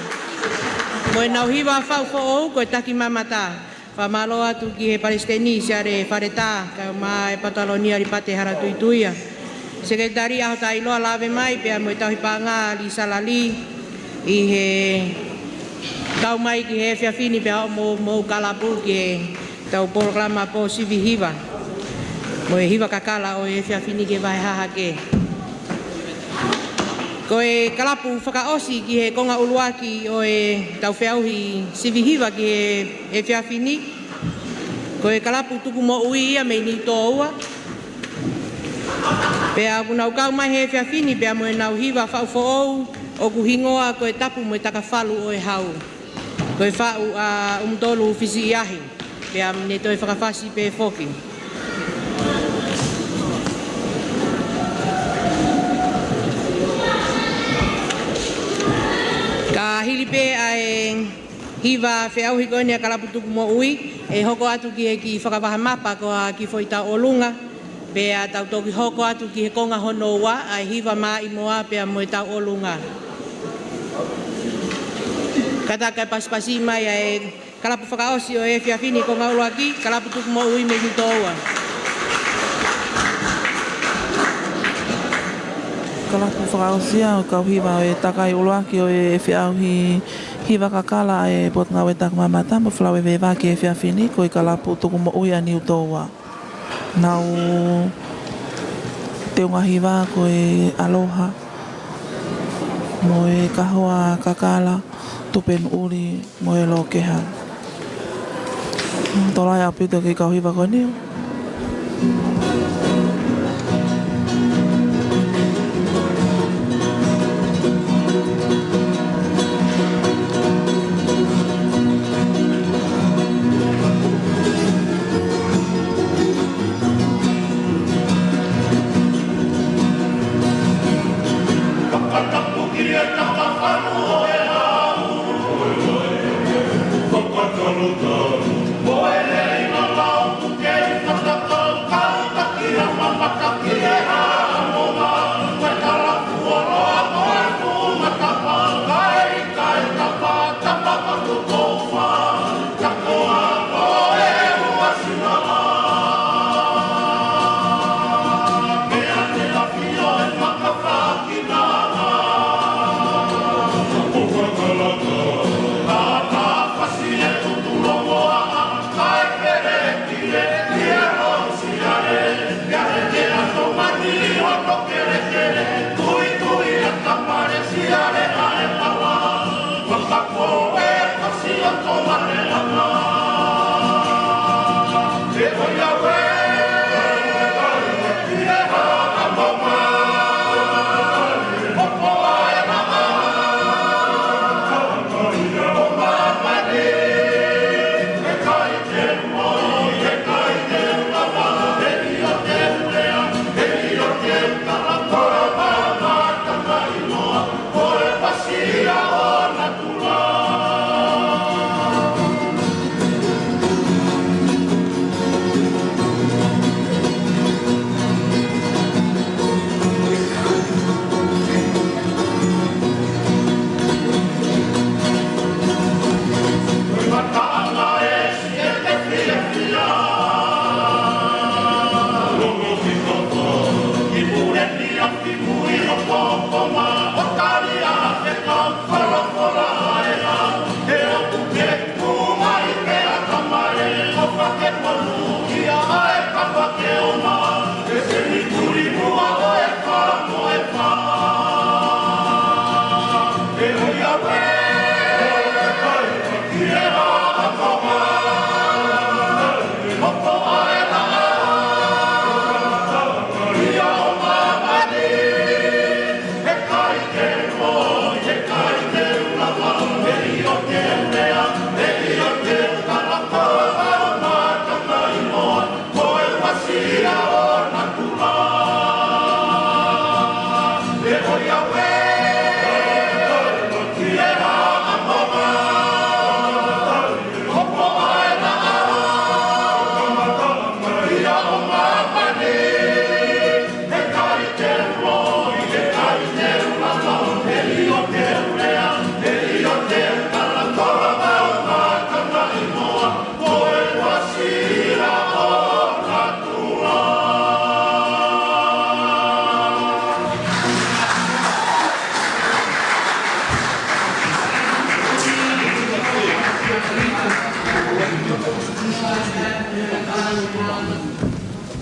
mo ʻenau hiva faʻu foʻou ko e Taki Mamata. Fakamālō atu ki he Palesiteni Siale Faletā, kae ʻumaʻā e Patalonia Lipate Halatuituia, Sekelitali ʻAhotaʻiloa Lavemai, pea mo e Tauhi Paʻanga Lisa Lali, ʻi he kau mai ki he efiafi ni pea hoʻomou, mou kalapu ki heʻetau polokalama pō sivi hiva mo e hiva kakala ʻo e efiafi ni ki he vahe hahake. Ko e kalapu fakaʻosi ki he konga ʻuluaki ʻo ʻetau feʻauhi sivi hiva ki he efiafi ni, ko e kalapu Tukumoʻui ia mei Niutōua. Pea ʻoku nau kau mai he efiafi ni pea mo ʻenau hiva faʻu foʻou ʻoku hingoa ko e Tapu mo e Takafalu ʻo e Hau. Ko e faʻu ʻa ʻUmutolu Fisiʻiahi, pea ne toe fakafasi pē foki. Ka hili pē ʻa e hiva feʻauhi ko eni ʻa e kalapu Tukumoʻui, ʻe hoko atu ki he kiʻi fakavahamapa ko ā ki he foʻi tauʻolunga, pea tau toki hoko atu ki he konga hono ua, ʻa e hiva maʻimoa pea mo e tauʻolunga. Kātaki e pasipasi mai ʻa e kalapu fakaʻosi ʻo e efiafi ni, konga ʻuluaki, kalapu Tukumoʻui mei Niutōua. Kalapu fakaʻosi ia ʻo e kau hiva ʻo e takai ʻuluaki ʻo e feʻauhi hiva kakala ʻa e Potungāue Taki Mamata mo Falaveiveiva ki he efiafi ni, ko e kalapu Tukumoʻui ʻa Niutōua. Nau teunga hiva ko e Aloha, mo e Kahoa Kakala, Tupe Nuʻuli, mo e Lokeha. Tolai ʻaupito ki he kau hiva ko eni.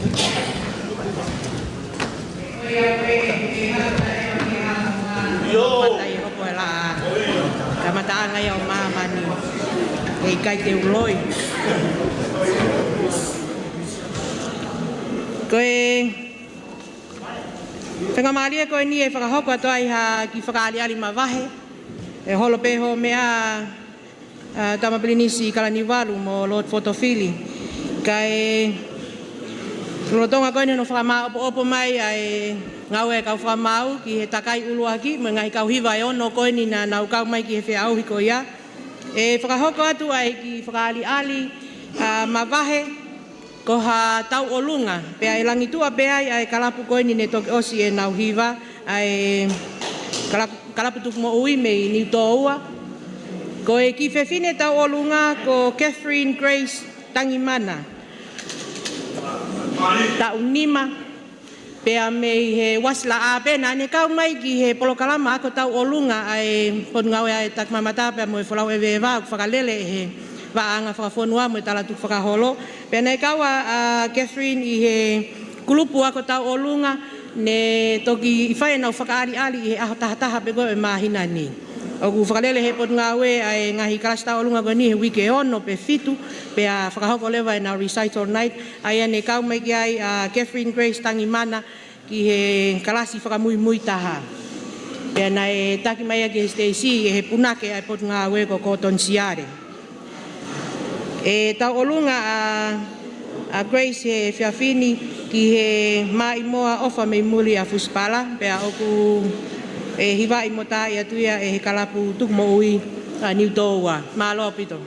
Kamata ʻi hopo e laʻā. Kamataʻanga ia ʻo māmani. ʻE ʻikai te u loi. Ko e faingamālie ko eni ʻe fakahoko atu ai ha kiʻi fakaʻaliʻali mavahe. ʻE holo pē hoʻo meʻa, ʻa Tama Pilinisi Kalaniuvalu mo Lord Fotofili. Kae lolotonga ko eni hono fakamāʻopoʻopo mai ʻa e ngāue ʻa e kau fakamaau ki he takai ʻuluaki mo e ngaahi kau hiva ʻe ono ko eni naʻa nau kau mai ki he feʻauhi ko ia. ʻE fakahoko atu ʻa e kiʻi fakaʻaliʻali, ʻa, mavahe ko ha tauʻolunga, pea ʻe langituʻa pē ai ʻa e kalapu ko eni ne toki ʻosi ʻenau hiva, ʻa e kalapu, kalapu tukumoʻui mei Niutōua. Ko e kiʻi fefine tauʻolunga ko Catherine Grace Tangimana. Taʻu nima, pea mei he Uasi Laʻā pē naʻa ne kau mai ki he polokalama ako tauʻolunga ʻa e Potungāue ʻa e Takimamata pea mo e Folau ʻEveʻeva ʻoku fakalele ʻe he Vaʻa Anga Fakafonua mo e Talatukufakaholo. Pea naʻe kau ʻa, ʻa Catherine ʻi he kulupu ako tauʻolunga ne toki fai ʻenau fakaʻaliʻali ʻi he ʻaho taha taha pē ko ē ʻo e māhina ni. ʻOku fakalele ʻe he Potungāue ʻa e ngaahi kalasi tauʻolunga ko eni he uike ʻe ono pe fitu, pea fakahoko leva ʻenau recital night, ʻa ia ne kau mai ki ai ʻa Catherine Grace Tangimana ki he kalasi fakamuimui taha. Pea naʻe taki mai ia ki he siteisi ʻe he punake ʻa e Potungāue ko Gordon Siale. ʻE tauʻolunga ʻa, ʻa Grace he efiafi ni ki he Maʻimoa ʻOfa mei muli ʻa Fusipala, pea ʻoku ʻe hivaʻi mo taaʻi atu ia ʻe he kalapu tukumoʻui ʻa Niutōua. Mālō ʻaupito.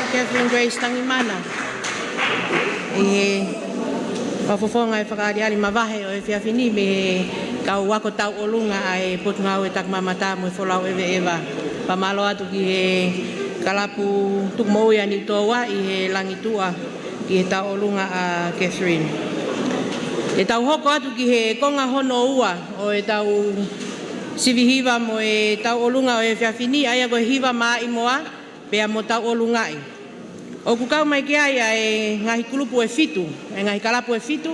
Catherine Grace Tangimana, ʻi he fakafofonga e fakaʻaliʻali mavahe ʻo e efiafi ni mei he kau ako tauʻolunga ʻa e Potungāue Takimamata mo e Folau ʻEveʻeva. Fakamālō atu ki he kalapu tukumoʻui ʻa Niutōua ʻi he langituʻa ki he tauʻolunga ʻa Catherine. Te tau hoko atu ki he konga hono ua ʻo e tau sivi hiva mo e tauʻolunga ʻo e efiafi ni, ʻa ia ko e hiva maʻimoa pea mo tauʻolungaʻi. ʻOku kau mai ki ai ʻa e ngaahi kulupu ʻe fitu, ʻa e ngaahi kalapu ʻe fitu,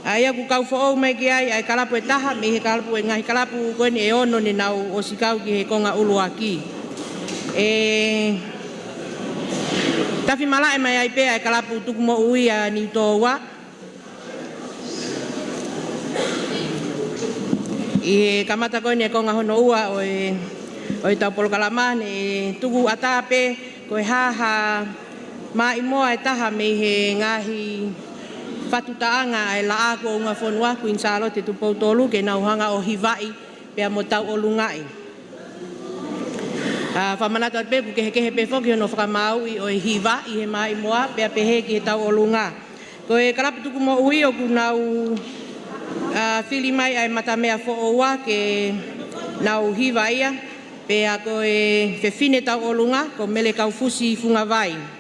ʻa ia ʻoku kau foʻou mai ki ai ʻa e kalapu ʻe taha mei he kalapu ʻe ngaahi kalapu ko eni ʻe ono ne nau ʻosi kau ki he konga ʻuluaki. ʻE tafi malaʻe mai ai pē ʻa e kalapu tukumoʻui ʻa Niutōua ʻi he kamata ko eni e konga hono ua ʻo e, ʻo e tau polokalama, ne tuku ʻatā pē ko e hā ha maʻimoa ʻe taha mei he ngaahi fatu taʻanga ʻa e Laʻā kuo Ungafonua, Kuini Sālote Tupou Tolu, ke nau hanga ʻo hivaʻi pea mo tauʻolungaʻi. ʻA, fakamanatu atu pē ʻoku kehekehe pē foki hono fakamāuʻi ʻo e hiva ʻi he maʻimoa pea pehē ki he tauʻolunga. Ko e kalapu tukumoʻui ʻoku nau, ʻa, fili mai ʻa e mata meʻa foʻou ke nau hiva ia, pea ko e fefine tauʻolunga ko Mele Kaufusi Fungavai.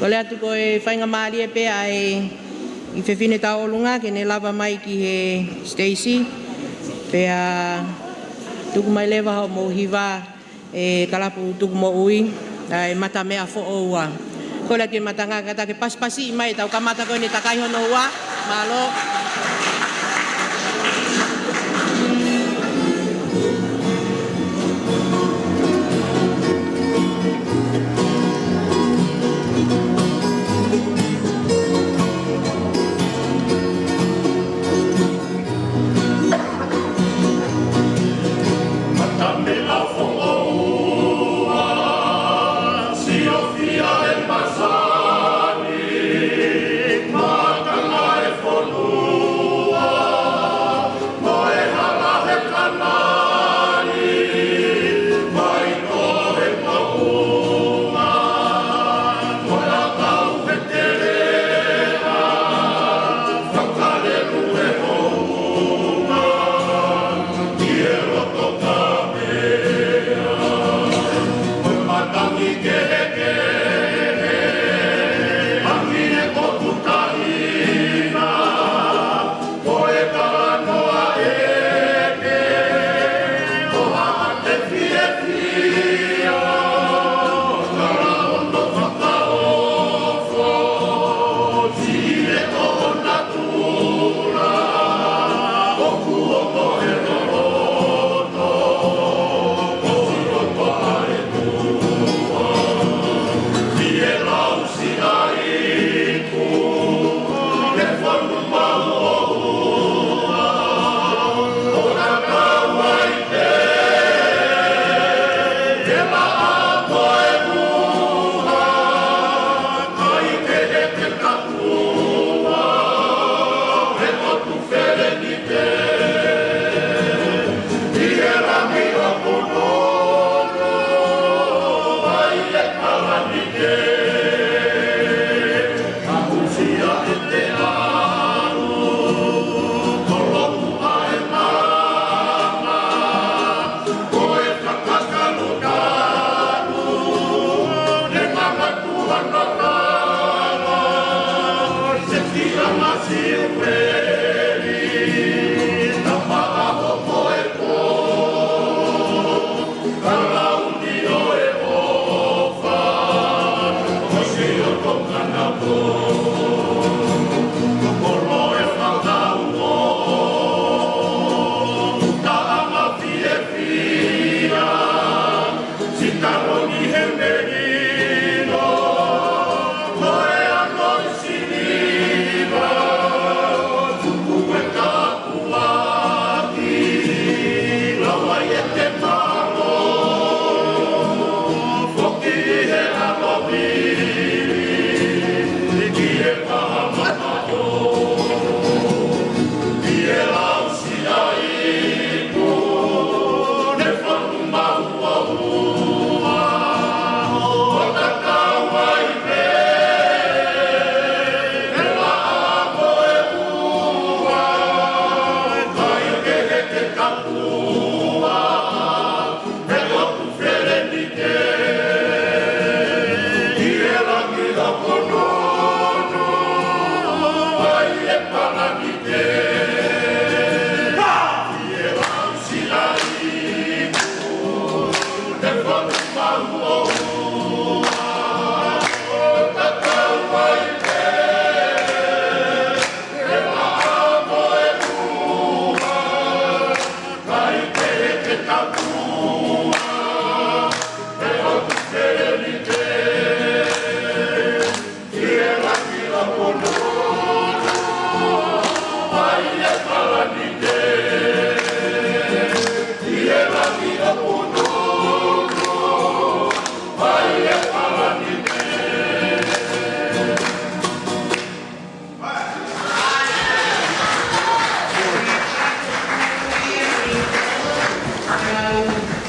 Kole atu ko e faingamālie pē ʻa e ʻi fefine tauʻolunga ke ne lava mai ki he siteisi, pea tuku mai leva hoʻomou hiva e kalapu tukumoʻui, ʻa e mata meʻa foʻou. Kole atu ki he matangakata ke pasipasiʻi mai e tau kamata ko eni takai hono ua. Mālō.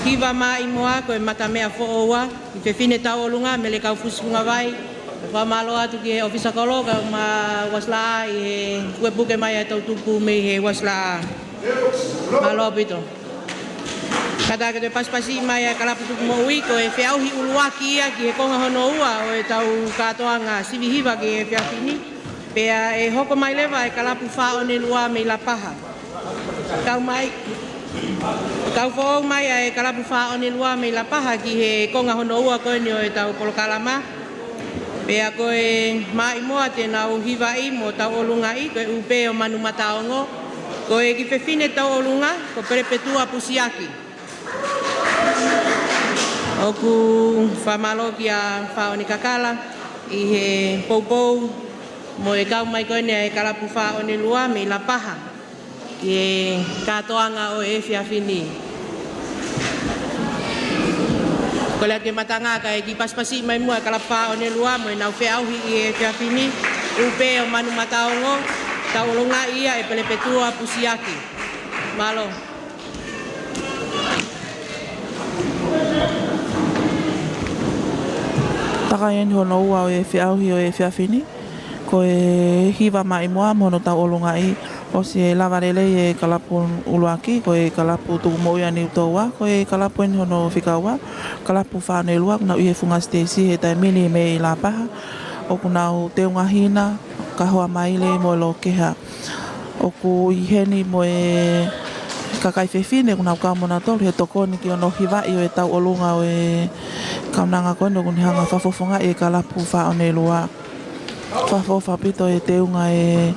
Hiva Maʻimoa, ko e mata meʻa foʻou ʻa e fefine tauʻolunga mei he kau fusi fungavai. Fakamālō atu ki he ʻōfisa kolo kae ʻumaʻā Uasilaʻā ʻi he pukepuke mai ʻa e toʻutupu mei he Uasilaʻā. Mālō ʻaupito. Kātaki atu e pasipasi mai ʻa e kalapu tukumoʻui, ko e feʻauhi ʻuluaki ia ki he konga hono ua ʻo ʻetau kātoanga sivi hiva ki he efiafi ni. Pea ʻe hoko mai leva e kalapu Fā ʻOnelua mei Lapaha. Kau mai, kau foʻou mai ʻa e kalapu Fā ʻOnelua mei Lapaha ki he konga hono ua ko eni ʻo ʻetau polokalama. Pea ko e Maʻimoa te nau hivaʻi mo tauʻolungaʻi, ko e ʻUpē ʻo Manumataongo. Ko e kiʻi fefine tauʻolunga, ko Pelepetua Pusiaki. ʻOku fakamālō kia Fā ʻOnekakala ʻi he poupou mo e kau mai ko eni ʻa e kalapu Fā ʻOnelua mei Lapaha ki he kātoanga ʻo e efiafi ni. Kole atu ke matanga kae kiʻi pasipasi mai muʻa e kalapu Fā ʻOnelua mo ʻenau feʻauhi ʻi he efiafi ni, ʻUpē ʻo Manumataongo, tauʻolungaʻi ia ʻe Pelepetua Pusiaki. Mālō. Takai eni hono ua ʻo e feʻauhi ʻo e efiafi ni. Ko e Hiva Maʻimoa mo hono tauʻolungaʻi, ʻosi e lava lelei e kalapu ʻuluaki, ko e kalapu tukumoʻui ʻa Niutōua, ko e kalapu eni hono fika ua, kalapu Fā ʻOnelua, ʻoku nau ʻi he funga siteisi he taimi ni mei Lapaha, ʻoku nau teunga hina, kahoa maile mo e lokeha. ʻOku ʻi heni mo e kakai fefine ʻoku nau kau mo nautolu he tokoni ki hono hivaʻi ʻo e tauʻolunga ʻo e kaunanga ko eni ʻoku ne hanga ʻo fakafofongaʻi e kalapu Fā ʻOnelua. Fakaʻofoʻofa ʻaupito e teunga e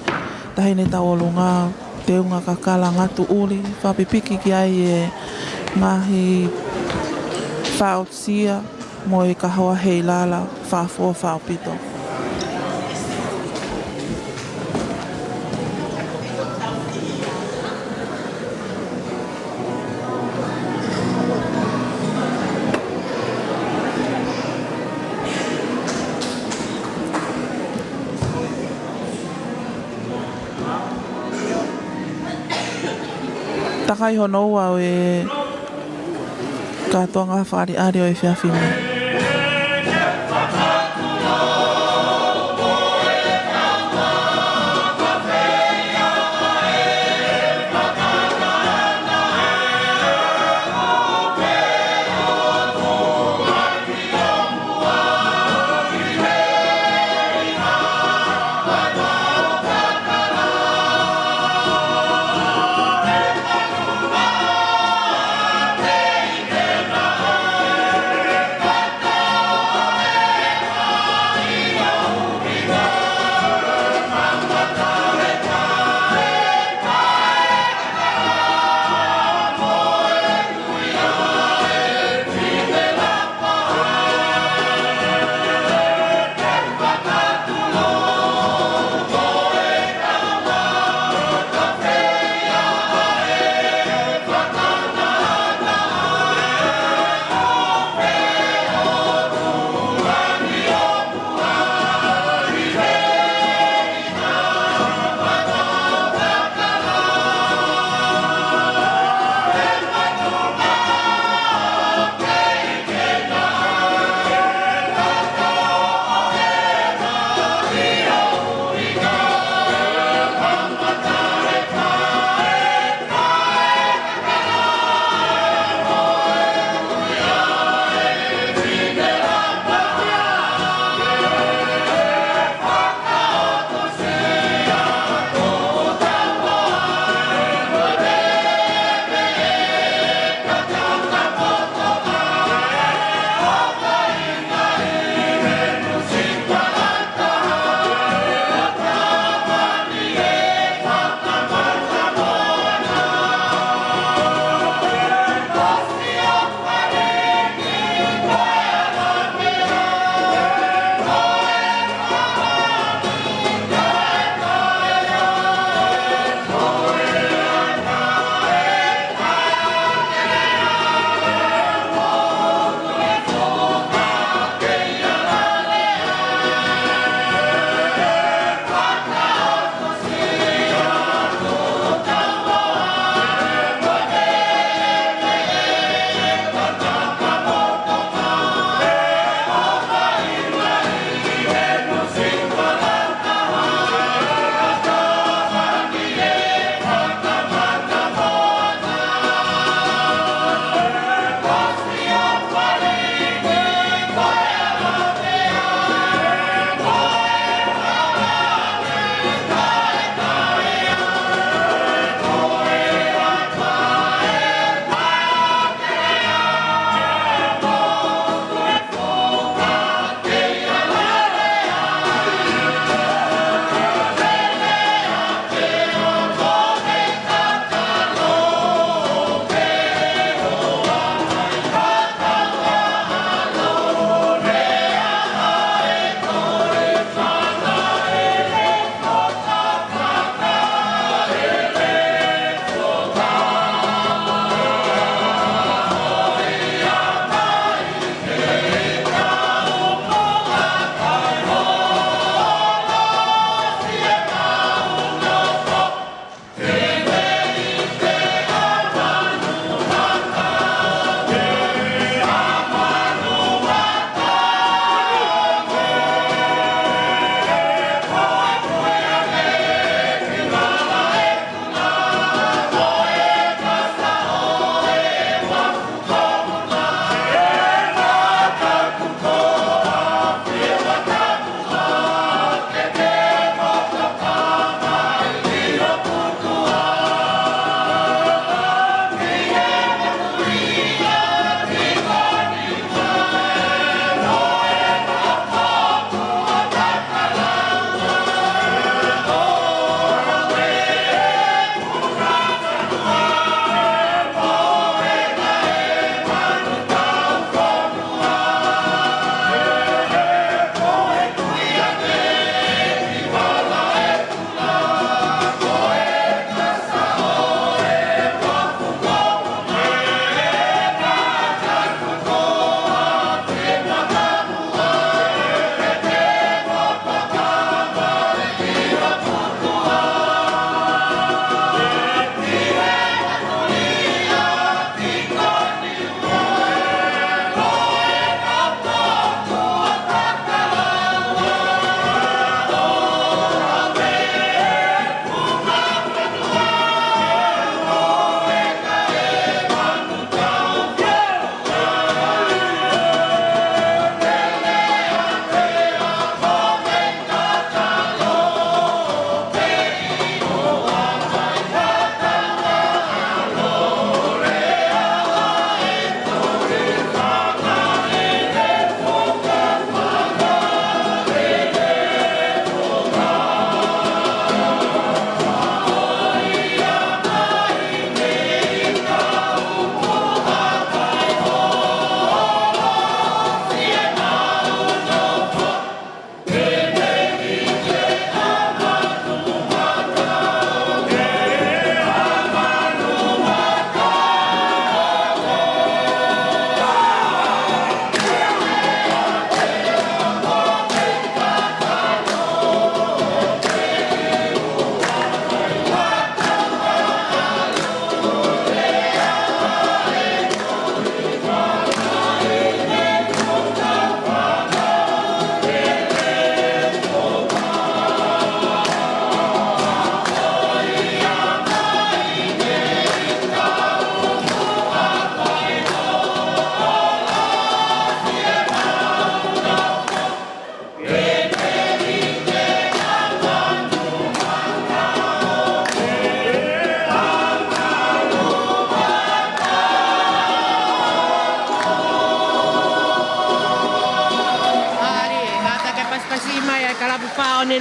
taʻahine tauʻolunga, teunga kakala ngatu ʻuli, fakapipiki ki ai e ngaahi fakaʻotua mo e kahoa heilala, fakaʻofoʻofa ʻaupito. Takai hono ua ʻo e kātoanga fakaʻaliʻali ʻo e efiafi ni.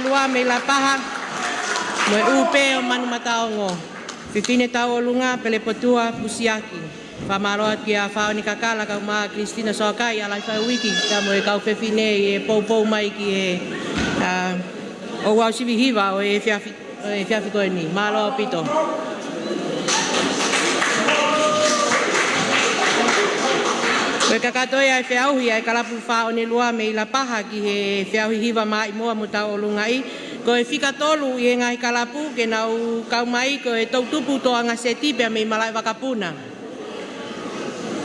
Lua mei Lapaha, mo e ʻū pē ʻo Manumataongo. Fefine Tauʻolunga, Pelepotua Pusiaki. Fakamālō atu kia Faʻoni Kakala, kau mai Christina Soakai, ʻa Laifauiki, ka mo e kau fefine ʻi he poupou mai ki he, ʻa, ʻo ʻAusivihiva ʻo e efiafi, ʻo e efiafi ko eni. Mālō ʻaupito. Ko e kakato ia e feʻauhi ʻa e kalapu Faʻoni Lua mei Lapaha ki he feʻauhi hiva Maʻimoa mo Tauʻolungaʻi. Ko e fika tolu ʻi he ngaahi kalapu ke nau kau mai ko e Toutupu Toʻanga Seti pea mei Malaʻevakapuna.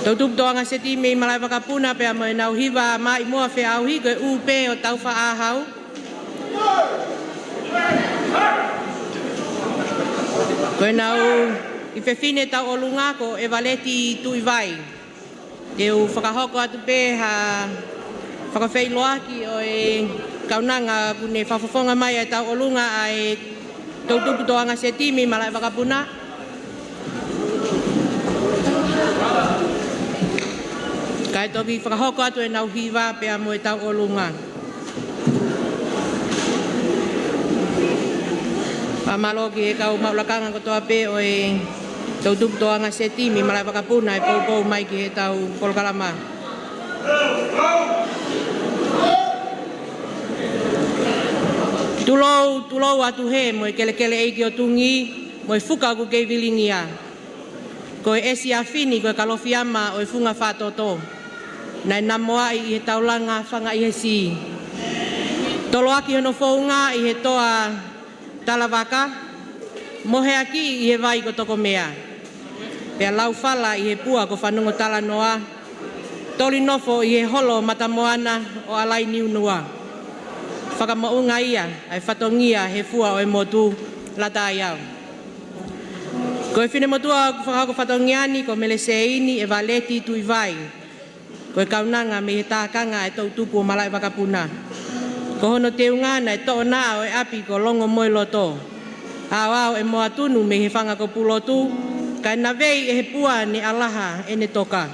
Toutupu Toʻanga Seti mei Malaʻevakapuna pea mo ʻenau hiva Maʻimoa feʻauhi ko e ʻū pē ʻo Taufaʻāhau. Ko ʻenau kiʻi fefine Tauʻolunga ko ʻEvaleti Tuʻivai. Te u fakahoko atu pē ha fakafeʻiloaki ʻo e kaunanga kuo ne fakafofonga mai ʻa e Tauʻolunga ʻa e Toutupu Toʻanga Seti mei Malaʻevakapuna. Kae toki fakahoko atu ʻenau hiva pea mo e Tauʻolunga. Fakamālō ki he kau maʻu lakanga kotoa pē ʻo e Toutupu Toʻanga Seti mei Malaʻevakapuna ʻe poupou mai ki heʻetau polokalama. Tulou, tulou atu hē mo e kelekele ʻeiki ʻo Tungi, mo e fuka ʻoku kei vilingia. Ko e ʻesi ʻa Fini, ko e kalofiama ʻo e funga faʻa toto. Naʻe namoaʻi ʻi he taulanga fanga ʻi he sī. Toloaki hono founga ʻi he toa Talavaka, moheaki ʻi he vai ko Tokomea. Pea laufala ʻi he pua ko Fanongo Talanoa, toli nofo ʻi he holo Matamoana ʻo Alainiunua. Fakamoʻunga ia ʻa e fatongia he fua ʻo e motu, Lataʻaiau. Ko e finemotuʻa ʻoku fakahoko fatongia ni ko Meleseini ʻEvaleti Tuʻivai. Ko e kaunanga mei he tākanga ʻa e Toutupu ʻo Malaʻevakapuna. Ko hono teunga naʻe toʻo naʻa ʻo e ʻapi ko Longomoeloto. ʻAoʻao ʻe Moatunu mei he fanga ko Pulotu, kae navei ʻe he pua ne ʻalaha ʻene toka.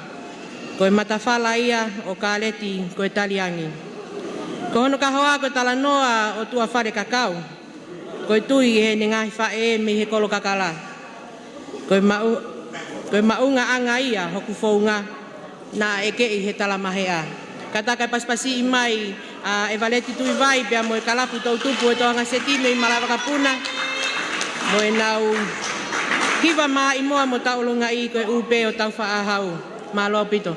Ko e matafala ia ʻo Kaleti ko e Taliangi. Ko hono kahoa ko e talanoa ʻo Tuʻafalekakau. Ko e tui ʻe heʻene ngaahi faʻē mei he kolo kakala. Ko e maʻu-, ko e maʻungaʻanga ia hoku founga, naʻa ʻekeʻi he talamaheʻa. Kātaki pasipasiʻi mai ʻa ʻEvaleti Tuʻivai pea mo e kalapu Toutupu ʻo e Toʻanga Seti mei Malaʻevakapuna, mo ʻenau hiva Maʻimoa mo Tauʻolungaʻi ko e ʻū pē ʻo Taufaʻāhau. Mālō ʻaupito.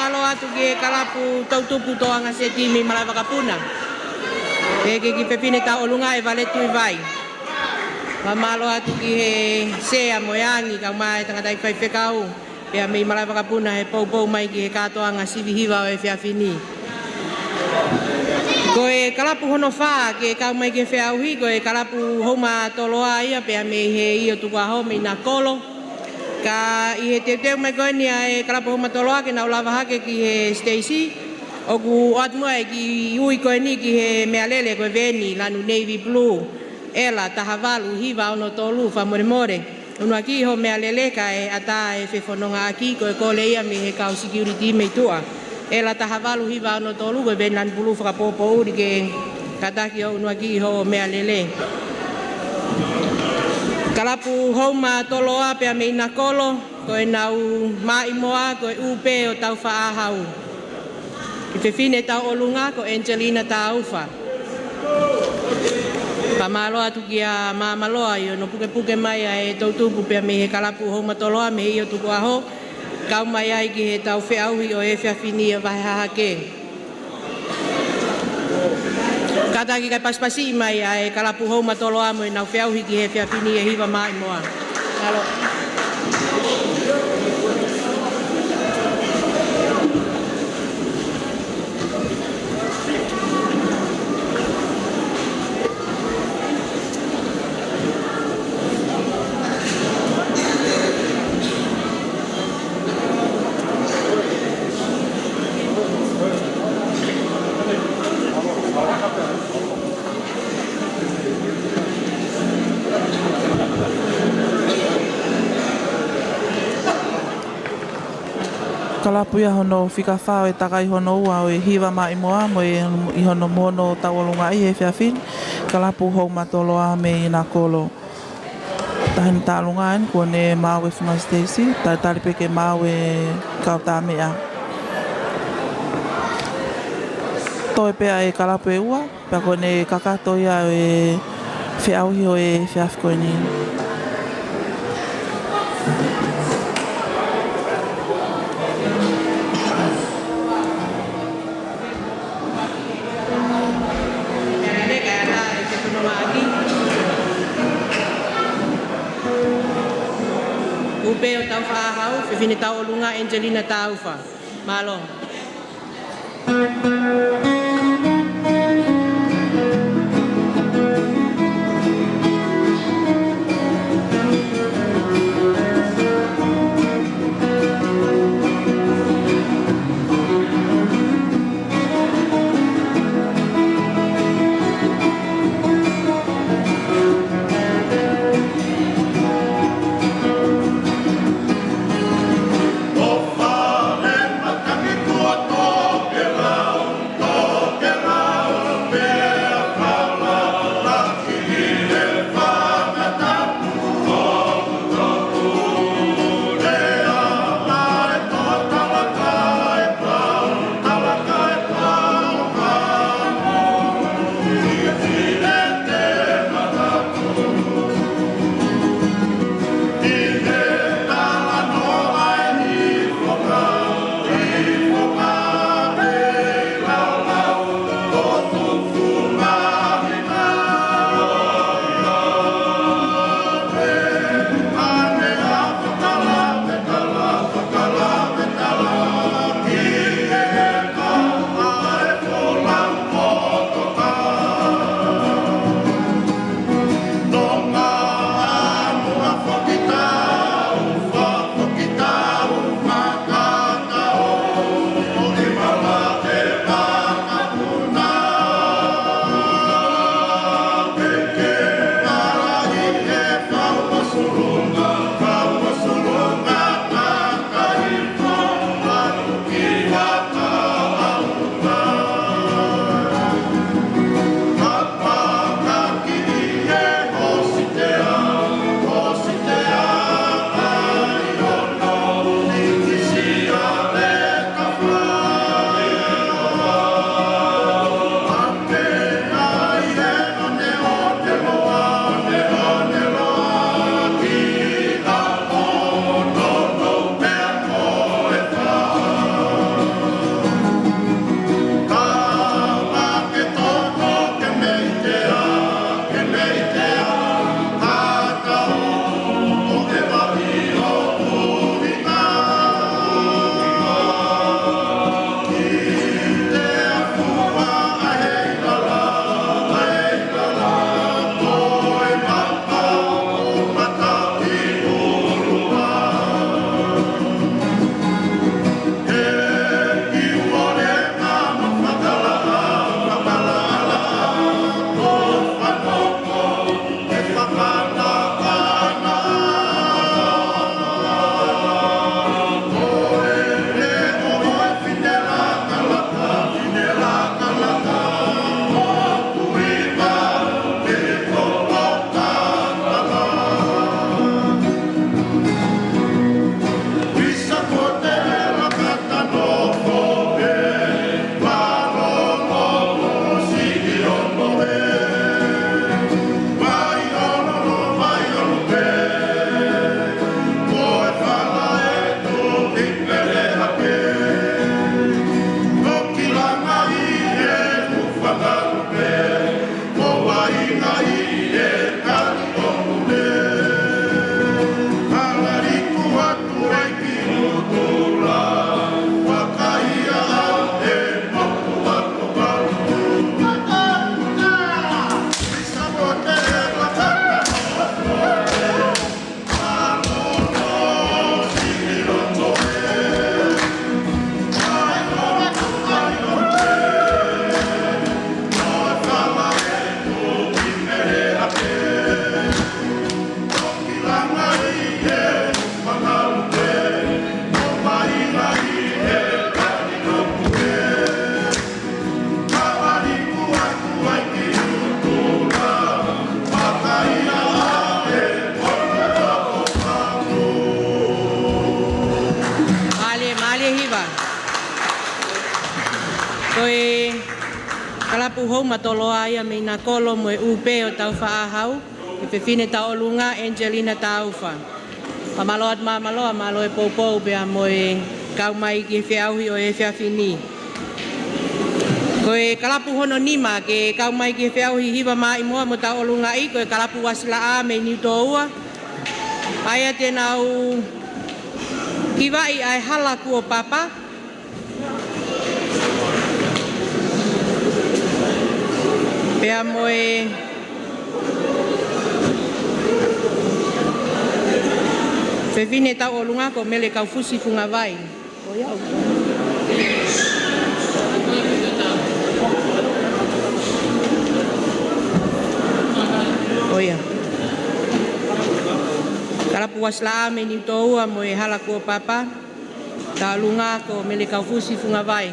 Mālō atu ki he kalapu toʻutupu Toanga Seti mei Malaʻevakapuna. Pehē ki he fefine tauʻolunga ʻEvaleti Tuʻivai. Fakamālō atu ki he sea mo e angi kae ʻumaʻā e tangataʻeiki faifekau. Pea mei Malaʻevakapuna he poupou mai ki he kātoanga sivi hiva ʻo e efiafi ni. Ko e kalapu hono fā ke kau mai ki he feʻauhi, ko e kalapu Houma Toloa ia pea mei he ʻIo Tukuʻaho mei Nakolo. Ka ʻi he teuteu mai ko eni ʻa e kalapu Houma Toloa ke nau lava hake ki he siteisi, ʻoku ʻoatu muʻa e kiʻi ui ko eni ki he meʻalele ko e veeni lanu navy blue, ʻEla taha valu hiva ono tolu, fakamolemole. ʻUnuaki hoʻo meʻalele kae ʻatā e fefonongaʻaki, ko e kole ia mei he kau security mei tuʻa. ʻEla taha valu hiva ono tolu, ko e veeni lanu pulū fakapoʻupoʻuli ke kātaki ʻo ʻunuaki hoʻo meʻalele. Kalapu Houma Toloa pea mei Nakolo, ko ʻenau maʻimoa, ko e ʻUpē ʻo Taufaʻāhau. Ki he fefine tauʻolunga ko Angelina Taufa. Fakamālō atu kia Māmaloa ʻi hono pukepuke mai ʻa e toʻutupu pea mei he kalapu Houma Toloa mei he ʻIo Tukuʻaho, kau mai ai ki heʻetau feʻauhi ʻo e efiafi ni ʻa Vahe Hahake. Kātaki kae pasipasiʻi mai ʻa e kalapu Houma Toloa mo ʻenau feʻauhi ki he efiafi ni ʻe hiva maʻimoa. Mālō. Kalapu ia hono fika fā ʻo e takai hono ua ʻo e hiva maʻimoa mo e ʻi hono mono tauʻolunga ʻi he efiafi ni, kalapu Houma Toloa mei Nakolo. Taʻahine tauʻolunga eni kuo ne maʻu e funga siteisi, talitali pē ke maʻu e kau tā meʻa. Toe pē ʻa e kalapu ʻe ua, pea kuo ne kakato ia ʻo e feʻauhi ʻo e efiafi ko eni. ʻUpē ʻo Taufaʻāhau, fefine tauʻolunga Angelina Taufa. Mālō. Ko e kalapu Houma Toloa ia mei Nakolo mo e ʻū pē ʻo Taufaʻāhau, ko e fefine tauʻolunga Angelina Taufa. Fakamālō atu māmālō, mālō e poupou pea mo e kau mai ki he feʻauhi ʻo e efiafi ni. Ko e kalapu hono nima ke kau mai ki he feʻauhi hiva mā ʻimoa mo tauʻolungaʻi, ko e kalapu Uasilaʻā mei Niutōua. ʻA ia te nau hivaʻi ʻa e Hala Kuo Papa. Pea mo e fefine tauʻolunga ko Mele Kaufusi Fungavai. ʻO ia. Kalapu Uasilaʻā mei Niutōua mo e Hala Kuo Papa. Tauʻolunga ko Mele Kaufusi Fungavai.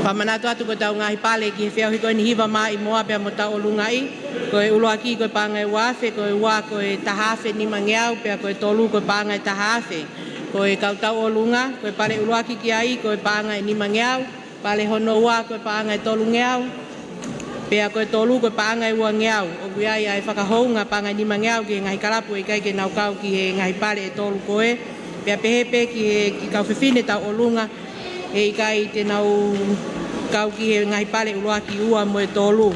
Fakamanatu atu ko ʻetau ngaahi pale ki he feʻauhi ko eni hiva mā ʻimoa pea mo tauʻolungaʻi, ko e ʻuluaki ko e paʻanga ʻe ua afe, ko e ua ko e taha afe nimangeau, pea ko e tolu ko e paʻanga ʻe taha afe. Ko e kau tauʻolunga, ko e pale ʻuluaki ki ai, ko e paʻanga ʻe nimangeau, pale hono ua ko e paʻanga ʻe tolungeau, pea ko e tolu ko e paʻanga ʻe uangeau. ʻOku ʻi ai ʻa e fakahounga paʻanga ʻe nimangeau ki he ngaahi kalapu ʻe ʻikai ke nau kau ki he ngaahi pale ʻe tolu ko ē, pea pehē pē ki he, ki he kau fefine tauʻolunga ʻe ʻikai te nau kau ki he ngaahi pale ʻuluaki, ua mo e tolu.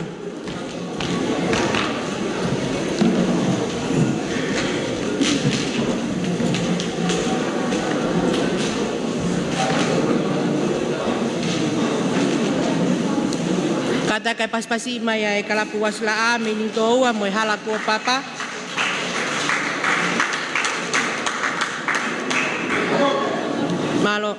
Kātaki kae pasipasi mai ʻa e kalapu Uasilaʻā mei Niutōua mo e Hala Kuo Papa. Mālō.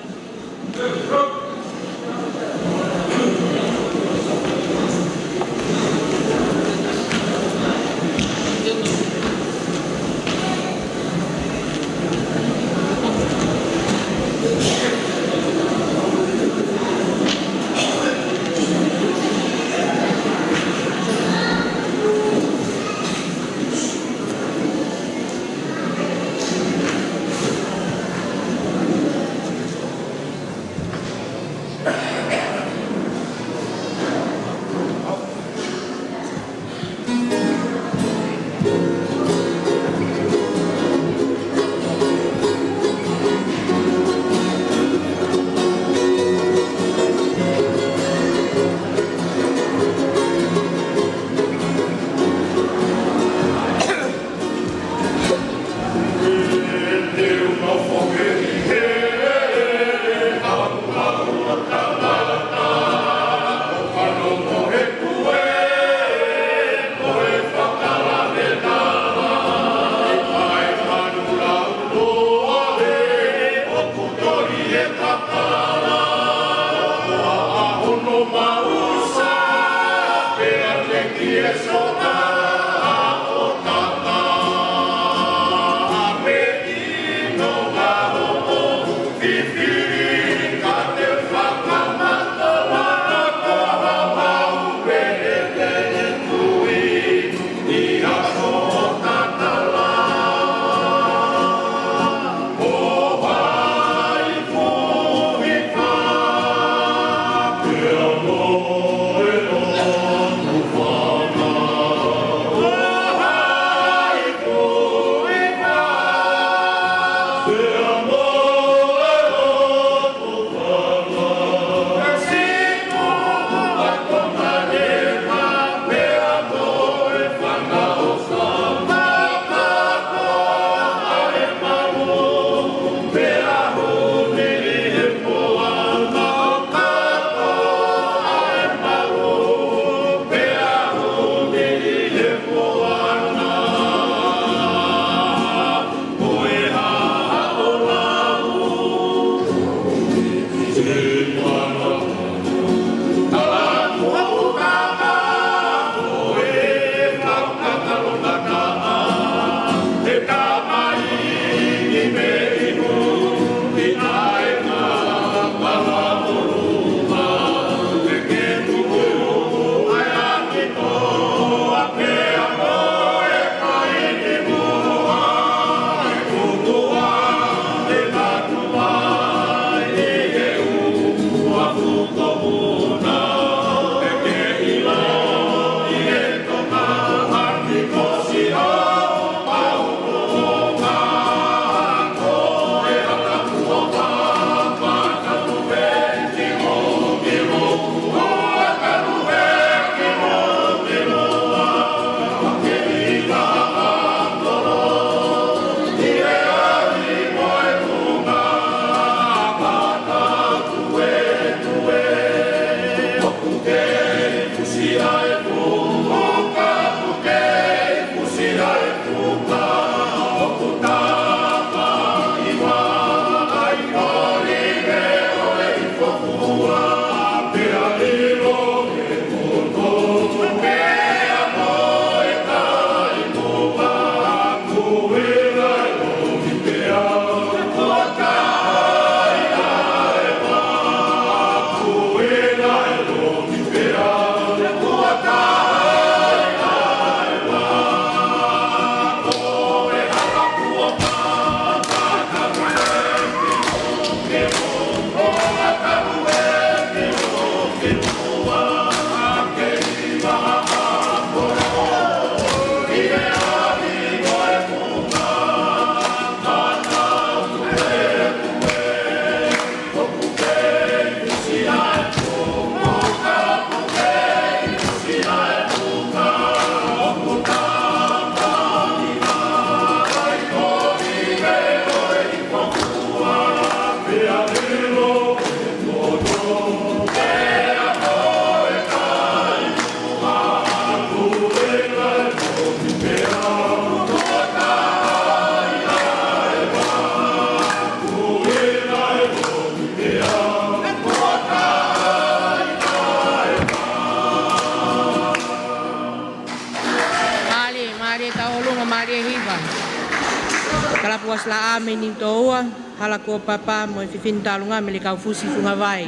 Kalapu Uasilaʻā mei Niutoua, Hala Kuo Papa mo e Fefine Taulunga mei Lekaufusi Fungavai.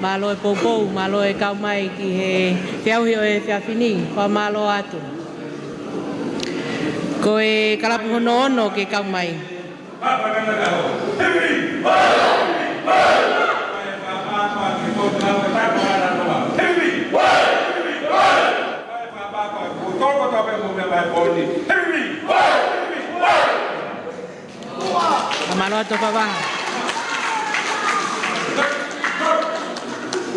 Mālō e poupou, mālō e kau mai ki he feʻauhi ʻo e efiafi ni, fakamālō atu. Ko e kalapu hono ono ke kau mai. Fakamālō atu Papa.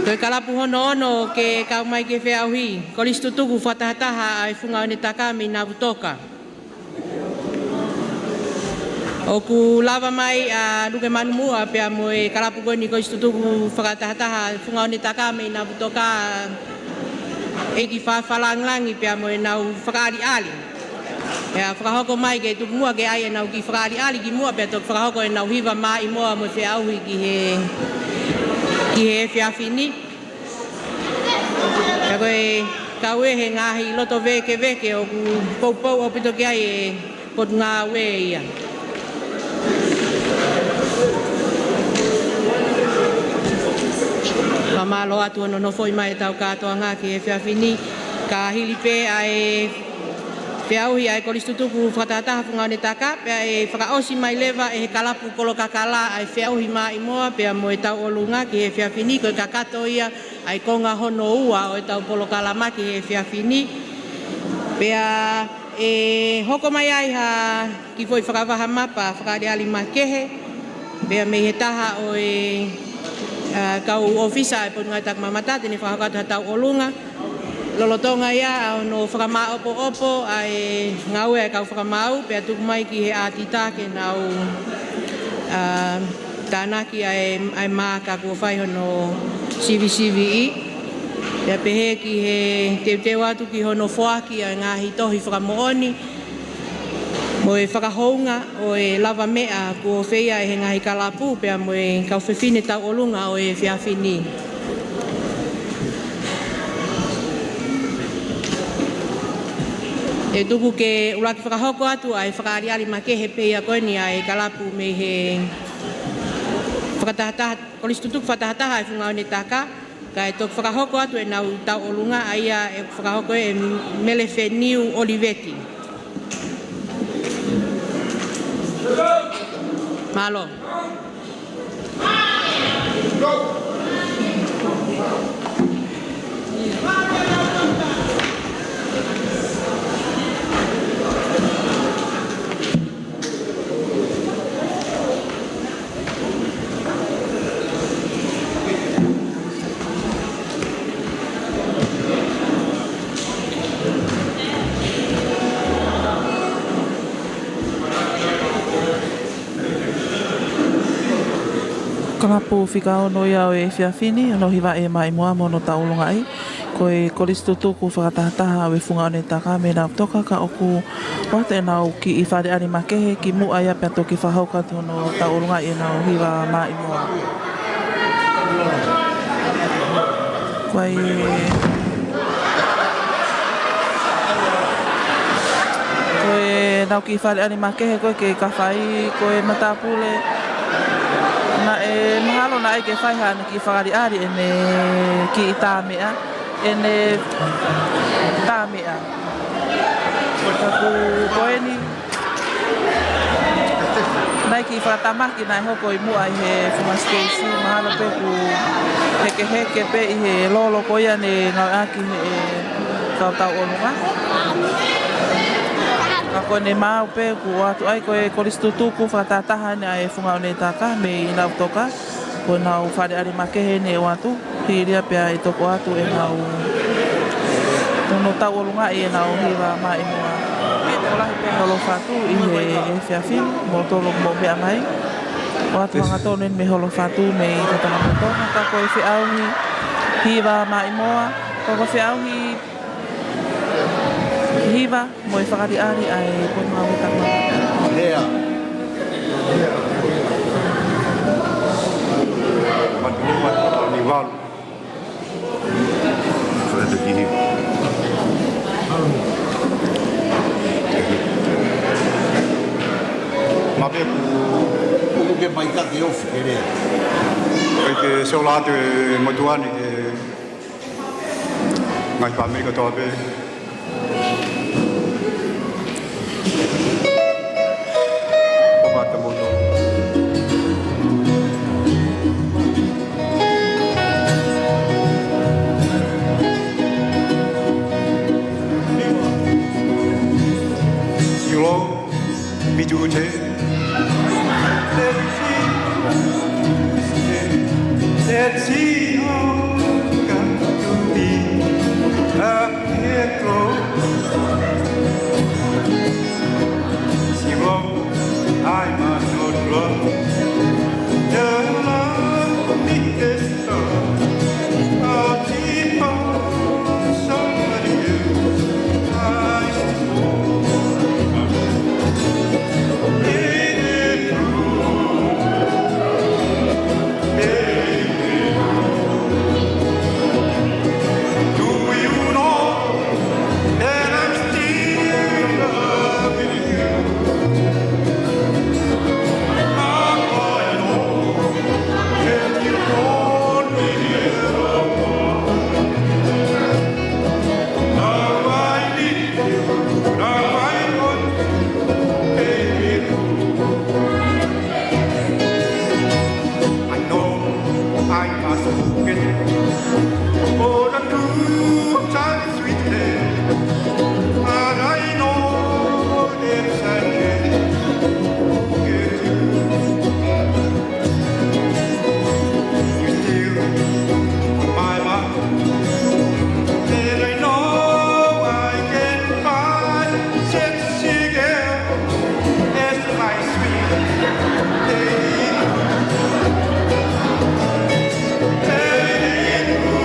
Ko e kalapu hono ono ke kau mai ki he feʻauhi, Kolisi Tutuku Fakatahataha ʻa e Funga ʻo e Taka mei Navutoka. ʻOku lava mai ʻa Luke Manumuʻa pea mo e kalapu ko eni Kolisi Tutuku Fakatahataha Funga ʻo e Taka mei Navutoka, ʻEiki Fakalāngilangi pea mo ʻenau fakaʻaliʻali. Pea fakahoko mai ke tuku muʻa ke ʻai ʻenau kiʻi fakaʻaliʻali kimuʻa pea toki fakahoko ʻenau hiva maʻimoa mo e feʻauhi ki he, ki he efiafi ni. Pea ko e kau ē he ngaahi loto vēkeveke ʻoku poupou ʻaupito ki ai e Potungāue ia. Fakamālō atu hono nofoʻi mai ʻetau kātoanga ki he efiafi ni, ka hili pē ʻa e feʻauhi ʻa e Kolisi Tutuku Fakatahataha Funga ʻo e Taka, pea ʻe fakaʻosi mai leva ʻe he kalapu Kolokakala ʻa e feʻauhi maʻimoa pea mo e tauʻolunga ki he efiafi ni, ko e kakato ia ʻa e konga hono ua ʻo ʻetau polokalama ki he efiafi ni. Pea ʻe hoko mai ai ha kiʻi foʻi fakavaha mapa fakaʻaliʻali makehe, pea mei he taha ʻo e, ʻa, kau ʻōfisa ʻa e Potungāue Taka Mamata, te ne fakahoko atu ha tauʻolunga. Lolotonga ia ʻa hono fakamāʻopoʻopo ʻa e ngāue ʻa e kau fakamaau, pea tuku mai ki he ʻātita ke nau, ʻa, tānaki ʻa e, ʻa e maaka kuo fai hono sivisiviʻi. Pea pehē ki he teuteu atu ki hono foaki ʻa e ngaahi tohi fakamoʻoni mo e fakahounga ʻo e lavameʻa kuo feia ʻe he ngaahi kalapu pea mo e kau fefine tauʻolunga ʻo e efiafi ni. ʻE tuku ke ʻuluaki fakahoko atu ʻa e fakaʻaliʻali makehe pē ia ko eni ʻa e kalapu mei he fakatahataha, Kolisi Tutuku Fakatahataha ʻa e Funga ʻo e Taka, kae toki fakahoko atu ʻenau tauʻolunga, ʻa ia ʻe fakahoko ʻe Melefeniu ʻOliveti. Mālō. Kalapu fika ono ia ʻo e efiafi ni, hono hiva ʻe maʻimoa mo hono tauʻolungaʻi. Ko e Kolisi Tutuku Fakatahataha ʻo e Funga ʻo e Taka mei Navutoka, ka ʻoku ʻoatu ʻenau kiʻi fakaʻaliʻali makehe kimuʻa ia pea toki fakahoko atu hono tauʻolungaʻi ʻenau hiva maʻimoa. Ko e, ko ʻenau kiʻi fakaʻaliʻali makehe ko ē ke ka fai, ko e matāpule, naʻe mahalo naʻe ʻai ke fai haʻane kiʻi fakaʻaliʻali ʻene kiʻi tā meʻa, ʻene tā meʻa. Ka ko eni, naʻe kiʻi fakatamaki naʻe hoko ʻi muʻa ʻi he Funga Siteisi, mahalo pē ʻoku hekeheke pē ʻi he lolo ko ia ne ngāueʻaki ʻe he kau tauʻolunga. Ka ko ʻene maau pē ʻoku ʻoatu ai ko e Kolisi Tutuku Fakatahataha ʻeni ʻa e Funga ʻo e Taka mei Navutoka. Ko ʻenau fakaʻaliʻali makehe ne ʻoatu, hili ia pea ʻe toki ʻoatu ʻenau, hono tauʻolungaʻi ʻenau hiva maʻimoa. Tokolahi pē holo fatu ʻi he efiafi ni, mo tolo mo meʻa mai. ʻOatu hangatonu ʻeni mei holo fatu mei Totanga mo Tonga, ka ko e feʻauhi hiva maʻimoa, ka ko e feʻauhi hiva mo e fakaʻaliʻali ʻa e Potungāue Taka Mamata. Lea. Matu, matu, ni valu. Fakaʻaliʻali hiva. Ape ku, ku ke mai ka ke ofi ke lea. Ke ke sola atu e motuʻa ni ke ngaahi fāmili kotoa pē. Ko pata moto. Silo, mi tu te. Let's see who got to be a hero. Silo, I must not love. The love me is love. I'll keep on somebody else. I suppose. It is true. Baby, do you know that I'm still loving you? How I know that you want me evermore. How I need you, how I want you, baby. I know I must forget all the good times we had, but I know that I can't forget you. You're still on my mind, and I know I can find such a girl as my sweet Lady Blue. Lady Blue.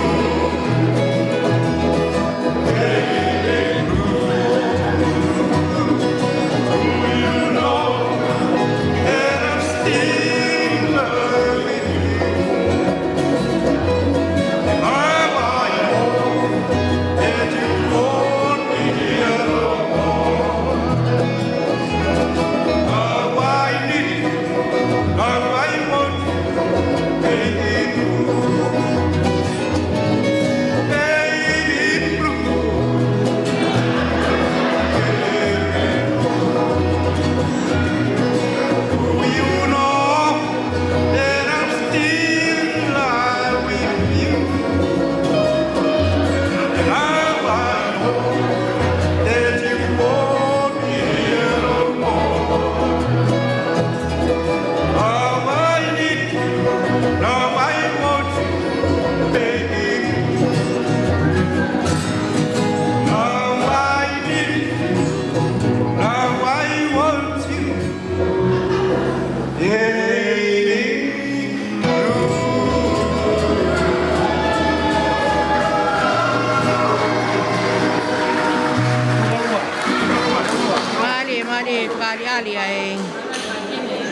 Mālie, mālie, fakaʻaliʻali ʻa e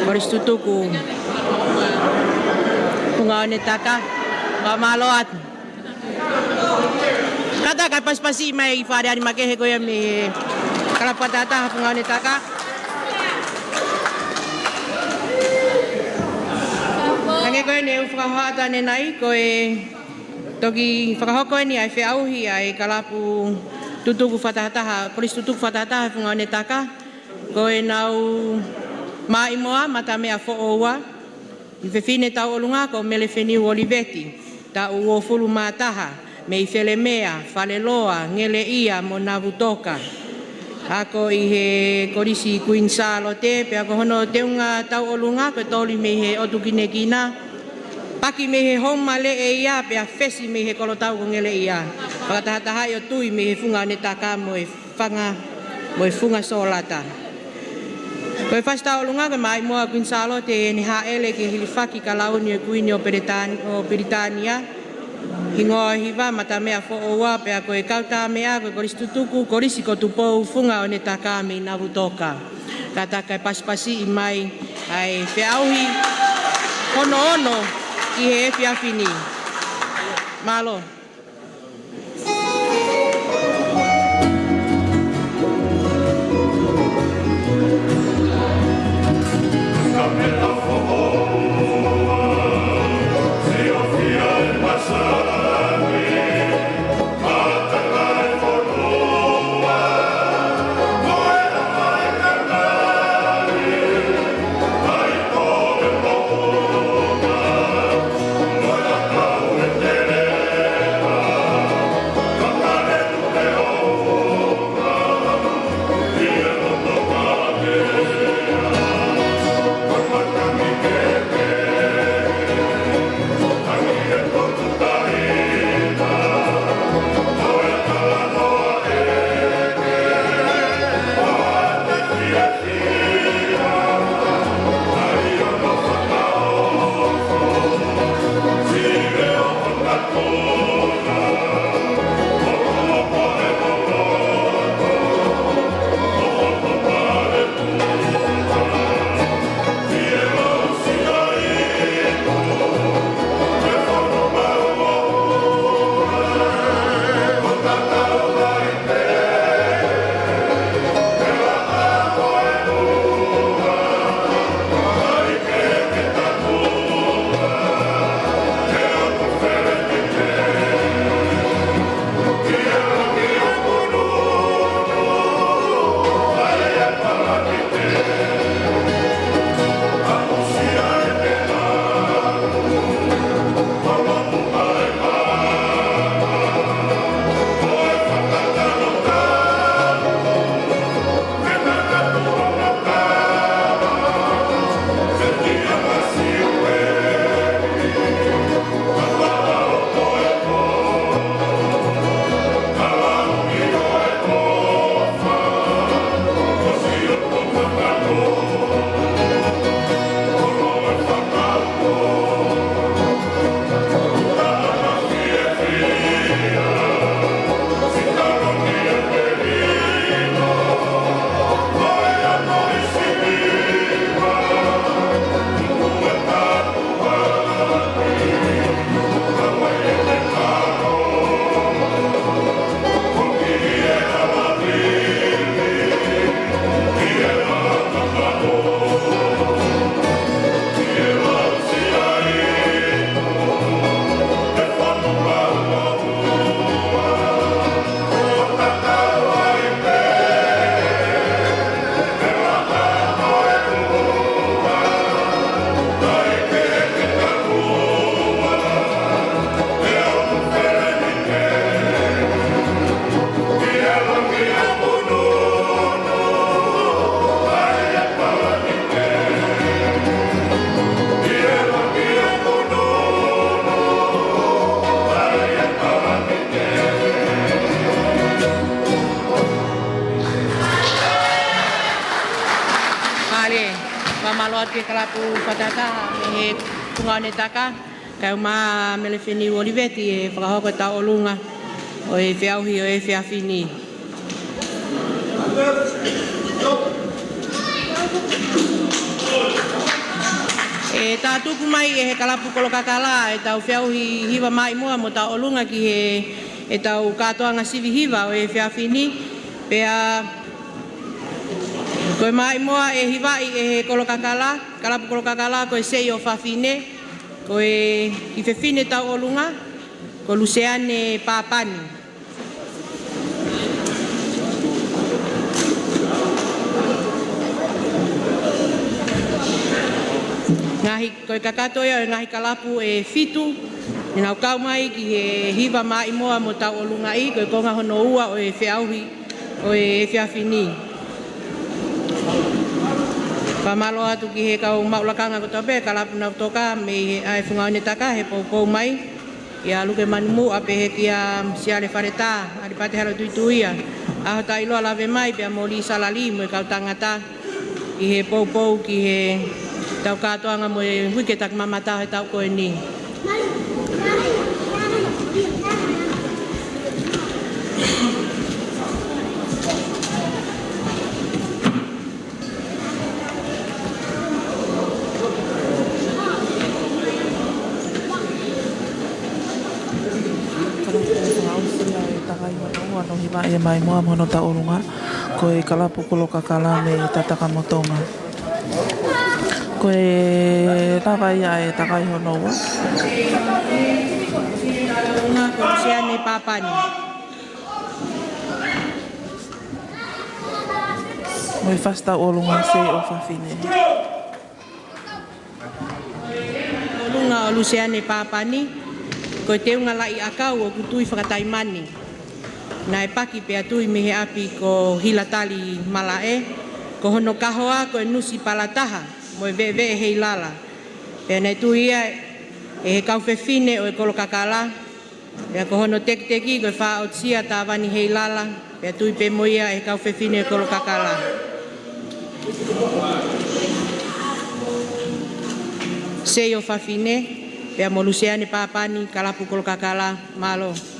Kolisi Tutuku Funga Onetaka. Fakamālō atu. Kātaki ʻo pasipasi mai ʻi he fāreani makehe ko ia mei he kalapu fakatahataha Funga Onetaka. Hangē ko eni ʻoku fakahohaʻa atu ʻanenai, ko e toki fakahoko eni ʻa e feʻauhi ʻa e kalapu tutuku fakatahataha, Kolisi Tutuku Fakatahataha Funga Onetaka. Ko ʻenau maʻimoa matameʻa foʻou ua, ʻi he fefine tauʻolunga ko Melefeniu ʻOliveti, taʻu uofulu mā taha, mei Felemea, Faleloa, Ngeleʻia mo Navutoka. Ako ʻi he Kolisi Kuini Sālote, pea ko hono teunga tauʻolunga ko e toli mei he ʻOtu Kinekina, paki mei he Houma Leʻeia, pea fesi mei he kolotau ko Ngeleʻia. Fakatahatahaʻi ʻo tui mei he Funga Onetaka mo e fanga, mo e Funga Sōlata. Ko e fasi tauʻolunga ko e maʻimoa ʻo Kuini Sālote ʻi heʻene hāʻele ki he hilifaki kalauni ʻo e Kuini ʻo Pilitāni-, ʻo Pilitānia. Hingoa ʻo e hiva, matameʻa foʻou ua, pea ko e kau tā meʻa ko e Kolisi Tutuku, Kolisi ko Tupou Funga Onetaka mei Navutoka. Kātaki ʻo pasipasiʻi mai ʻa e feʻauhi hono ono ʻi he efiafi ni. Mālō. Mālō atu ki he kalapu fakatahataha mei he Funga ʻo Netaka, kae ʻumaʻā Melefeni Oliveti ʻi he fakahoko ʻetau ʻolunga ʻo e feʻauhi ʻo e efiafi ni. ʻE tā tuku mai ʻe he kalapu Kolokakala ʻetau feʻauhi hiva maʻimoa mo ʻetau ʻolunga ki he, ʻetau kātoanga sivi hiva ʻo e efiafi ni, pea ko e maʻimoa ʻe hivaʻi ʻe he Kolokakala, kalapu Kolokakala, ko e Seʻi ʻo Fafine, ko e kiʻi fefine ʻetau ʻolunga, ko Luseane Papani. Ngaahi, ko e kakato ia ʻo e ngaahi kalapu ʻe fitu naʻa nau kau mai ki he hiva maʻimoa mo ʻetau ʻolunga, ko e konga hono ua ʻo e feʻauhi ʻo e efiafi ni. Fakamālō atu ki he kau maʻu lakanga kotoa pē, kalapu naʻa nau toka mei he, ʻa e Funga ʻo Netaka he poupou mai. ʻIa Luke Manumuʻa pehē kia Siale Faletā, ʻAlipate Halotuituia, ʻAhotaʻiloa Lavemai pea mo Lisa Lali mo e kau tangata ʻi he poupou ki heʻetau kātoanga mo e uike takimamata ʻo e taʻu ko eni. Kalapu ʻe fakaʻosi ʻa e takai hono ua ʻo e hiva maʻimoa mo hono tauʻolunga, ko e kalapu Kolokakala mei Tatakamotonga. Ko e lava ia ʻa e takai hono ua. Ko Luseane Papani. Mo e fasi tauʻolunga Seʻi ʻo Fafine. ʻOlunga ʻo Luseane Papani, ko e teunga laʻi ʻakau ʻoku tui fakataimani. Naʻe paki pea tui mei he ʻapi ko Hilatali Malaʻe, ko hono kahoa ko e nusi palataha mo e veʻeveʻe heilala. Pea naʻe tui ia ʻe he kau fefine ʻo e Kolokakala, pea ko hono tekiteki ko e fāʻotia tavani heilala, pea tui pē mo ia ʻe he kau fefine Kolokakala. Seʻi ʻo Fafine, pea mo Luseane Papani, kalapu Kolokakala, mālō.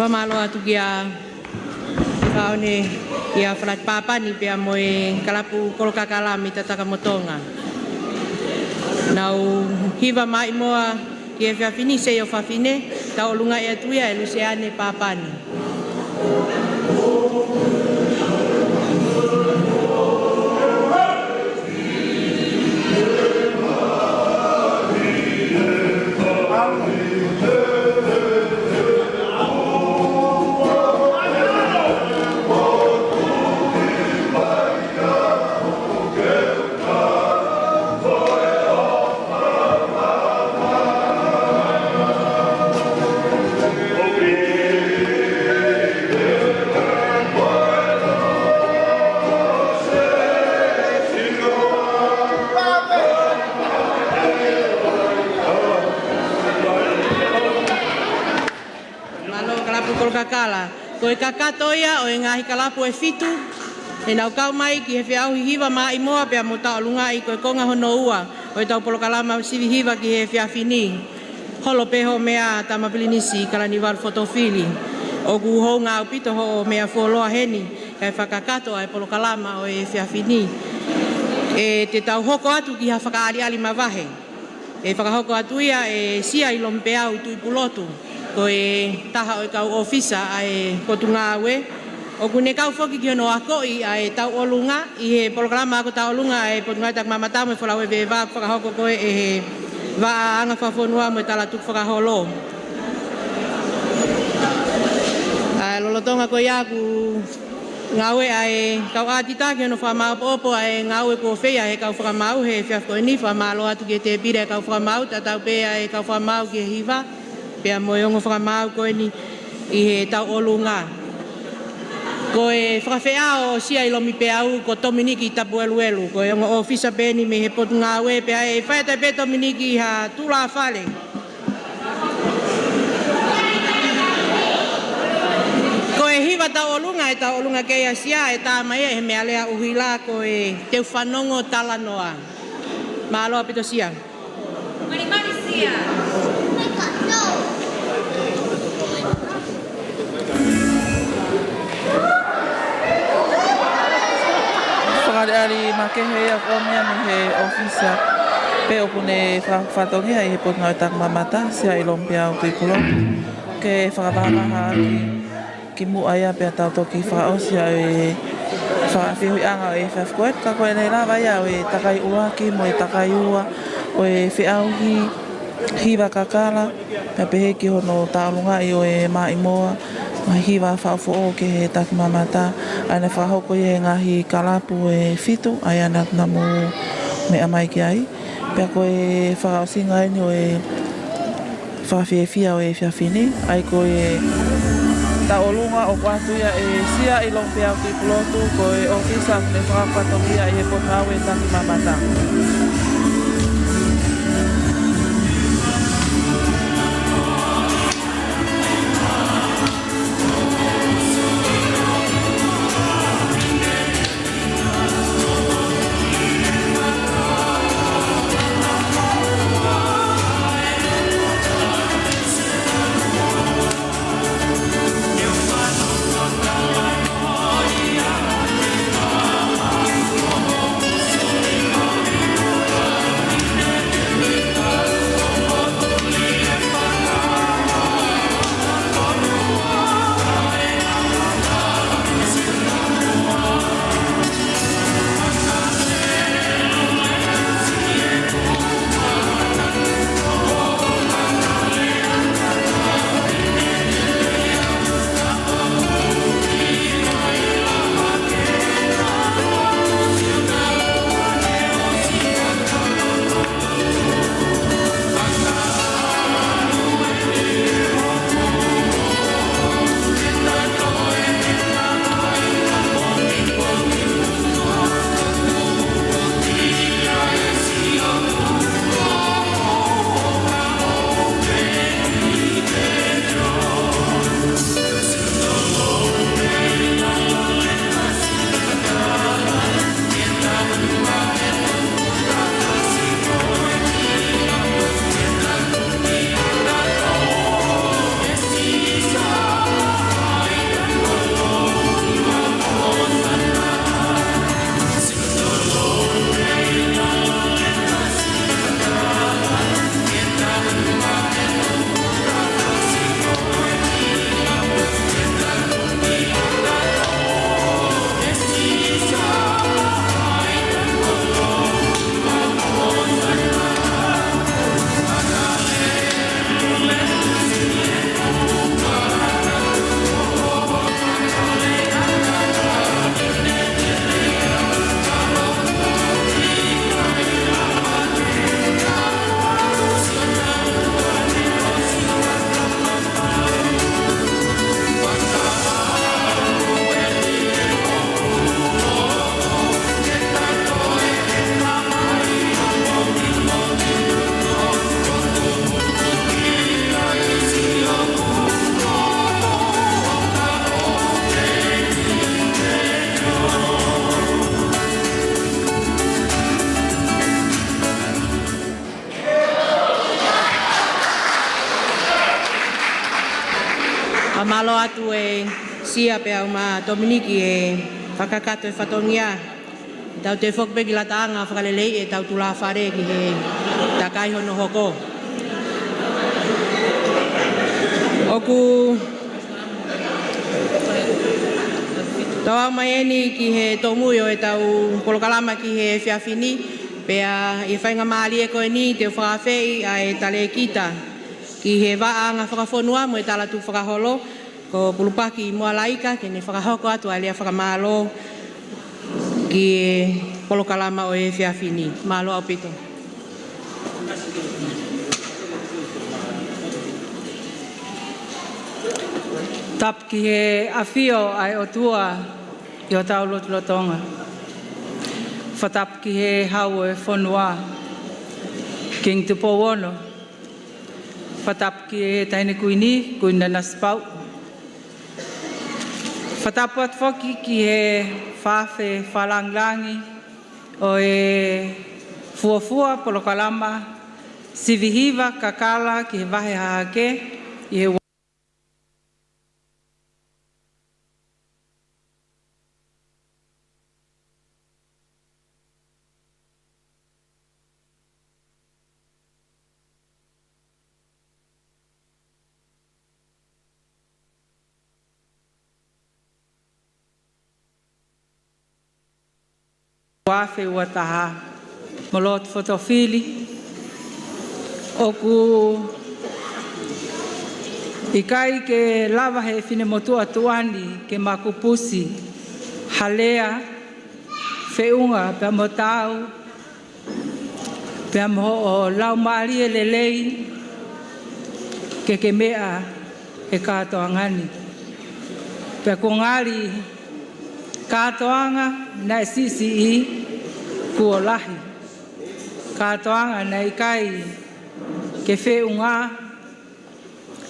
Mālō atu kia Faone, kia Falati Papani pea mo e kalapu Kolokakala mei Tatakamotonga. Nau hiva maʻimoa ki he efiafi ni, Sei ʻo Fafine, tauʻolunga ʻe atu ia ʻe Luseane Papani. Mālō kalapu Kolokakala. Ko e kakato ia ʻo e ngaahi kalapu ʻe fitu ʻenau kau mai ki he feʻauhi hiva maʻimoa pea mo tauʻolunga, ʻi ko e konga hono ua ʻo ʻetau polokalama sivi hiva ki he efiafi ni. Holo pē hoʻo meʻa, Tama Pilinisi Kalaniuvalu Fotofili. ʻOku hounga ʻaupito hoʻo meʻa fuoloa heni, kae fakakakato ʻa e polokalama ʻo e efiafi ni. ʻE, te tau hoko atu ki ha fakaʻaliʻali mavahe. ʻE fakahoko atu ia ʻe Sia ʻi Lomipeau Tuʻipulotu, ko e taha ʻo e kau ʻōfisa ʻa e Potungāue. ʻOku ne kau foki ki hono akoʻi ʻa e tauʻolunga ʻi he polokalama ako tauʻolunga ʻa e Potungāue Takimamata mo e Folau ʻe Veʻeva, ʻoku fakahoko ko ē ʻe he Vaʻa Anga Fakafonua mo e Talatukufakaholo. ʻA e lolotonga ko ia ʻoku ngāue ʻa e kau ʻātita ki hono fakamāʻopoʻopo ʻa e ngāue kuo feia ʻe he kau fakamaau he efiafi ko eni. Fakamālō atu ki he tēpile ʻa e kau fakamaau, tatau pē ʻa e kau fakamaau ki he hiva, pea mo e ongo fakamaau ko eni ʻi he tauʻolunga. Ko e fakafeʻao ʻo Sia ʻi Lomipeau ko Tominiki Tapueluelu, ko e ongo ʻōfisa pē eni mei he Potungāue, pea ʻe fai atu pē Tominiki ha tulafale. Ko e hiva tauʻolunga, ʻe tauʻolunga ki ai ʻa Sia, ʻe tā mai ia ʻe he meʻalea ʻuhila ko e Teu Fanongo Talanoa. Mālō ʻaupito Sia. Malimali Sia. Fakaʻaliʻali makehe ia ʻoku ʻomai mei he ʻōfisa pē ʻoku ne fa-, fatongia ʻi he Potungāue Takimamata, Sia ʻi Lomipeau Tuʻipulotu, ke fakavahaʻahaʻaki kimuʻa ia pea tau toki fakaʻosi ʻa e fakafehuʻiʻanga ʻo e efiafi ko ē, ka ko e lava ia ʻo e takai ʻuluaki mo e takai ua ʻo e feʻauhi hiva kakala, pea pehē ki hono tauʻolungaʻi ʻo e maʻimoa, ngaahi hiva fakaʻofoʻofa ki he takimamata, ʻa ia naʻe fakahoko ʻi he ngaahi kalapu ʻe fitu, ʻa ia naʻa, naʻa mou meʻa mai ki ai. Pea ko e fakaʻosinga eni ʻo e fakafiefia ʻo e efiafi ni, ʻa ia ko e tauʻolunga ʻoku ʻoatu ia ʻe Sia ʻi Lomipeau Tuʻipulotu, ko e ʻōfisa ʻoku ne fakafatongia ʻi he Potungāue Takimamata. Fakamālō atu e Sia pea mo Tominiki e fakakakato e fatongia. Tau toe foki pē ki lataʻanga fakaleleiʻi ʻetau tulāfale ki he takai hono hoko. ʻOku tau aʻu mai eni ki he tōmui ʻo ʻetau polokalama ki he efiafi ni, pea ʻi he faingamālie ko eni te u fakaafeʻi ʻa e talēkita ki he vaʻa anga fakafonua mo e tala tuʻufakaholo, ko Pulupaki Moalaika, ke ne fakahoko atu ʻa e lea fakamālō ki he polokalama ʻo e efiafi ni. Mālō ʻaupito. Tapu ki he ʻafio ʻa e ʻOtua ʻi hotau lotolotonga. Fakatapu ki he Hau ʻo e fonua, Kingi Tupou Ono. Fakatapu ki he Taʻahine Kuini, Kuini Nanasipauʻu. Fakatapu atu foki ki he faafe fakalāngilangi ʻo e fuofua polokalama sivi hiva kakala ki he vahe hahake ʻi he ua afe ua taha, mo lotu fotofili. ʻOku ʻikai ke lava he finemotuʻa tuʻa ni ke makupusi ha lea, feʻunga pea mo taau, pea mo hoʻo laumālie lelei ke ke meʻa he kātoanga ni. Pea kuo ngali kātoanga naʻe siʻisiʻi kuo lahi. Kātoanga naʻe ʻikai ke feʻunga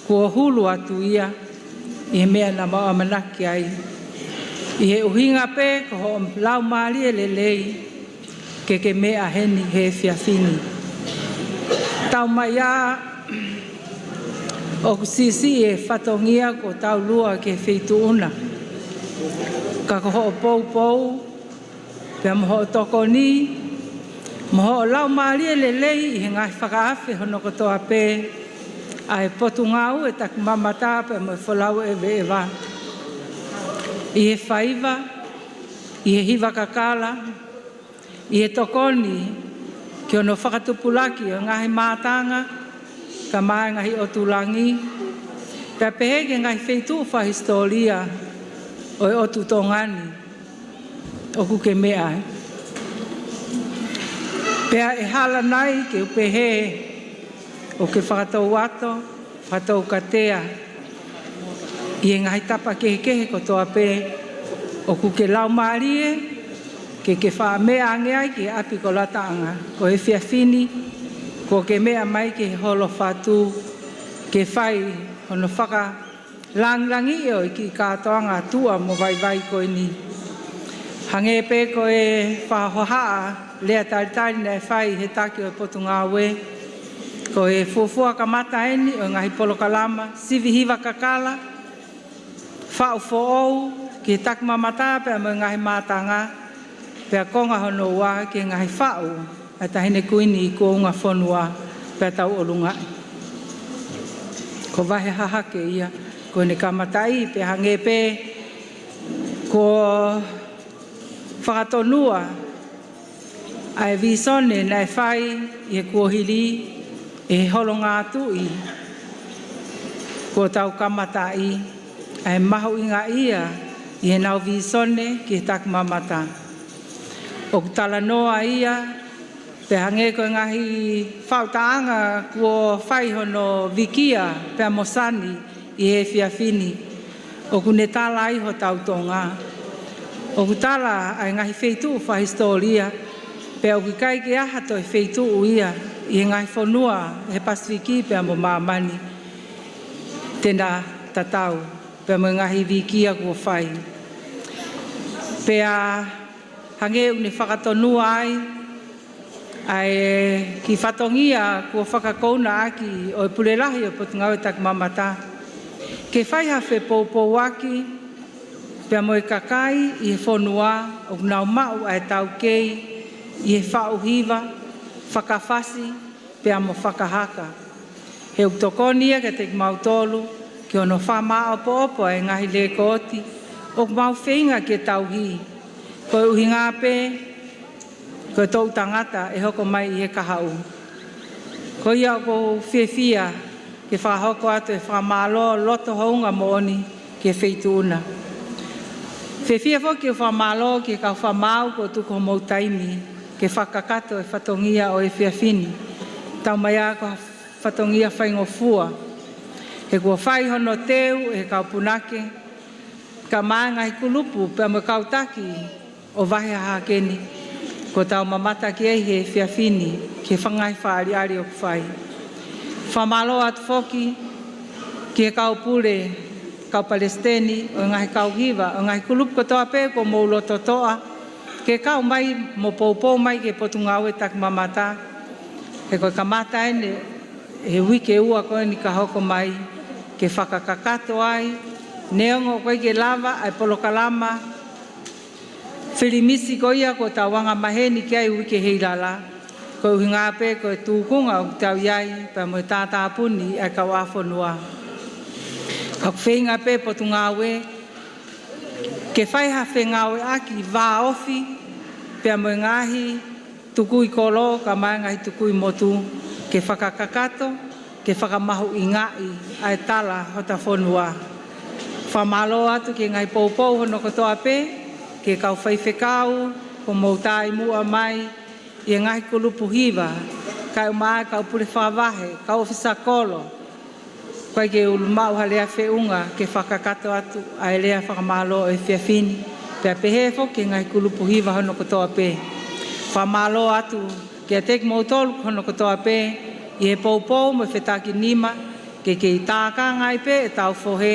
kuo hulu atu ia ʻi he meʻa naʻa mau ʻamanaki ai. ʻI he ʻuhinga pē ko hoʻo laumālie lelei ke ke meʻa heni he efiafi ni. Tau mai ā, ʻoku siʻisiʻi e fatongia kuo tau lua ki he feituʻu na. Ka ko hoʻo poupou, pea mo hoʻo tokoni, mo hoʻo laumālie lelei ʻi he ngaahi fakaafe hono kotoa pē ʻa e Potungāue Takimamata pea mo e Folau ʻEveʻeva. ʻI he faiva, ʻi he hiva kakala, ʻi he tokoni ki hono fakatupulaki ʻo e ngaahi mātanga, kae ʻumaʻā e ngaahi ʻotu langi, pea pehē ki he ngaahi feituʻu fakahisitōlia ʻo e ʻotu Tonga ni ʻoku ke meʻa ai. Pea ʻe hala nai ke u pehē ʻoku ke fakatouʻosi, fakatoukatea ʻi he ngaahi tapa kehekehe kotoa pē ʻoku ke laumālie ke ke faʻa meʻa ange ai ki he ʻapi ko Lataʻanga, ko e efiafi ni kuo ke meʻa mai ki he holo fatu ke fai hono faka langilangiʻi ʻo e kiʻi kātoanga tuʻa mo vaivai ko eni. Hangē pē ko e fakahohaʻa lea talitali naʻe fai he taki ʻo e Potungāue, ko e fuofua kamata eni ʻo e ngaahi polokalama sivi hiva kakala, faʻu foʻou ki he takimamata pea mo e ngaahi mātanga, pea konga hono ua ki he ngaahi faʻu ʻa e Taʻahine Kuini ʻi Kuonga Fonua pea tau ʻolunga. Ko e vahe hahake ia ko ʻene kamataʻi, pea hangē pē kuo fakatonua ʻa e vīsone naʻe fai ʻi he kuohili ʻe he Holongatuʻi kuo tau kamataʻi, ʻa e mahuʻinga ia ʻi heʻenau vīsone ki he takimamata. ʻOku talanoa ia, pea hangē ko e ngaahi faʻu taʻanga kuo fai hono vikia pea mo Sani ʻi he efiafi ni, ʻoku ne tala ai hotau Tonga. ʻOku tala ʻa e ngaahi feituʻu fakahisitōlia, pea ʻoku ʻikai ke ʻi ai ha toe feituʻu ia ʻi he ngaahi fonua he Pasifiki pea mo māmani te na tatau pea mo e ngaahi vikia kuo fai. Pea hangē ʻoku ne fakatonua ai ʻa e kiʻi fatongia kuo fakakounaʻaki ʻo e Pule Lahi ʻo e Potungāue Takimamata, Ke fai ha fepoupouaki pea mo e kakai ʻi he fonua ʻoku nau maʻu ʻa e taukei ʻi he faʻu hiva, fakafasi pea mo fakahaka. He ʻoku tokoni ia kiate kimautolu ki hono fakamāʻopoʻopo ʻa e ngaahi lēkooti ʻoku mau feinga ke tauhi, koeʻuhi ngā pē ko e toʻu tangata ʻe hoko mai ʻi he kahaʻu. Ko ia ʻoku ou fiefia ke fakahoko atu e fakamālō loto hounga moʻoni ki he feituʻu na. Fiefia foki ke fakamālō ki he kau fakamaau kuo tuku homou taimi ke fakakakato e fatongia ʻo e efiafi ni. Taumaiā ko ha fatongia faingofua, he kuo fai hono teu ʻe he kau punake, kae ʻumaʻā e ngaahi kulupu pea mo e kau taki ʻo e vahe hahake ni kuo tau mamata ki ai he efiafi ni, ki he ngaahi fakaʻaliʻali ʻoku fai. Fakamālō atu foki ki he kau pule, kau palesiteni ʻo e ngaahi kau hiva ʻo e ngaahi kulupu kotoa pē kuo mou loto toʻa ke kau mai mo poupou mai ki he Potungāue Takimamata. He ko e kamata eni he uike ua ko eni ka hoko mai ke fakakakato ai, neongo ʻoku ʻikai ke lava ʻa e polokalama filimisi ko ia kuo tau angamaheni ki ai uike heilala, koeʻuhi ngā pē ko e tūkunga ʻoku tau ʻi ai pea mo e tātāpuni ʻa e kauʻāfonua. Ka ʻoku feinga pē Potungāue ke fai ha fengāueʻaki vāofi pea mo e ngaahi tukui kolo kae ʻumaʻā e ngaahi tukui motu ke fakakakato, ke fakamahuʻingaʻi ʻa e tala hota fonua. Fakamālō atu ki he ngaahi poupou hono kotoa pē, ki he kau faifekau kuo mou taʻimuʻa mai, ʻi he ngaahi kulupu hiva, kae ʻumaʻā e kau pule fakavahe, kau ʻōfisa kolo, ʻoku ʻikai ke ʻulumaʻu ha lea feʻunga ke fakakakato atu ʻa e lea fakamālō ʻo e efiafi ni, pea pehē foki ki he ngaahi kulupu hiva hono kotoa pē. Fakamālō atu kiate kimoutolu hono kotoa pē ʻi he poupou mo e fetakinima, ke kei tākanga ai pē ʻetau fohe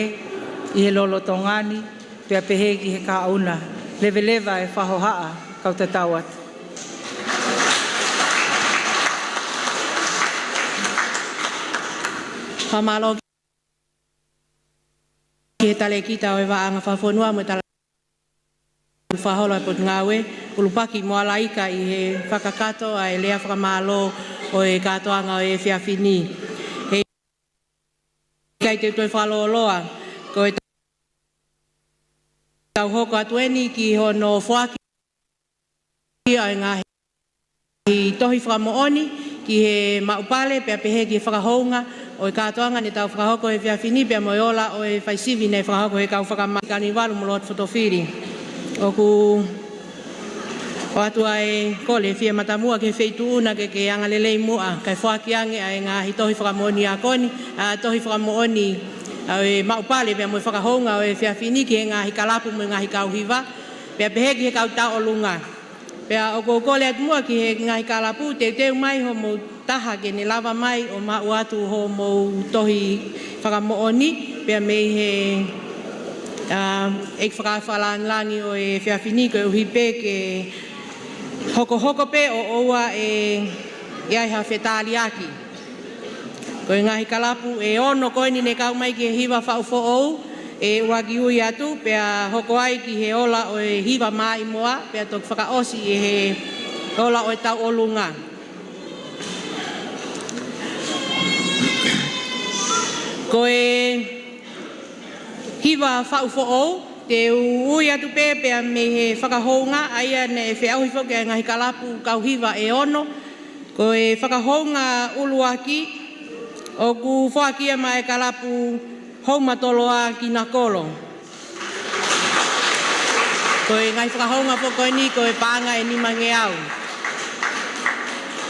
ʻi he lolotonga ni, pea pehē ki he kahaʻu na. Leveleva e fakahohaʻa, kau tatau atu. Fakamālō ki he talēkita ʻo e Vaʻa Anga Fakafonua mo e Talēkita Fakaholo ʻa e Potungāue, ʻUlupaki Moalaika, ʻi he fakakakato ʻa e lea fakamālō ʻo e kātoanga ʻo e efiafi ni. He ʻikai te u toe fakalōloa, ko e tau hoko atu eni ki hono foaki ʻa e ngaahi tohi fakamoʻoni ki he maʻu pale, pea pehē ki he fakahounga ʻo e kātoanga ne tau fakahoko he efiafi ni, pea mo e ola ʻo e faisivi ne fakahoko he kau fakamaau Kanivalu mo Lord Fotofili. ʻOku ʻoatu ʻa e kole fie matamua ki he feituʻu na ke ke angalelei muʻa, kae foaki ange ʻa e ngaahi tohi fakamoʻoni ako ni, ʻa e tohi fakamoʻoni ʻo e maʻu pale pea mo e fakahounga ʻo e efiafi ni ki he ngaahi kalapu mo e ngaahi kau hiva, pea pehē ki he kau tauʻolunga. Pea ʻoku ou kole atu muʻa ki he ngaahi kalapu, teuteu mai homou taha ke ne lava mai ʻo maʻu atu homou tohi fakamoʻoni, pea mei he, ā, ʻEiki Fakafakalāngilangi ʻo e efiafi ni, koeʻuhi pē ke hokohoko pē ʻo ʻoua ʻe ʻi ai ha fetaliaki. Ko e ngaahi kalapu ʻe ono ko eni ne kau mai ki he hiva faʻu foʻou, ʻe ʻuluaki ui atu, pea hoko ai ki he ola ʻo e hiva maʻimoa, pea toki fakaʻosi ʻi he ola ʻo e tauʻolunga. Ko e hiva faʻu foʻou, te u ui atu pē pea mei he fakahounga, ʻa ia ne feʻauhi foki ʻa e ngaahi kalapu kau hiva ʻe ono, ko e fakahounga ʻuluaki, ʻoku foaki ia maʻa e kalapu Houma Toloa Kinakolo. Ko e ngaahi fakahounga foki ko eni ko e paʻanga ʻe nimangeau.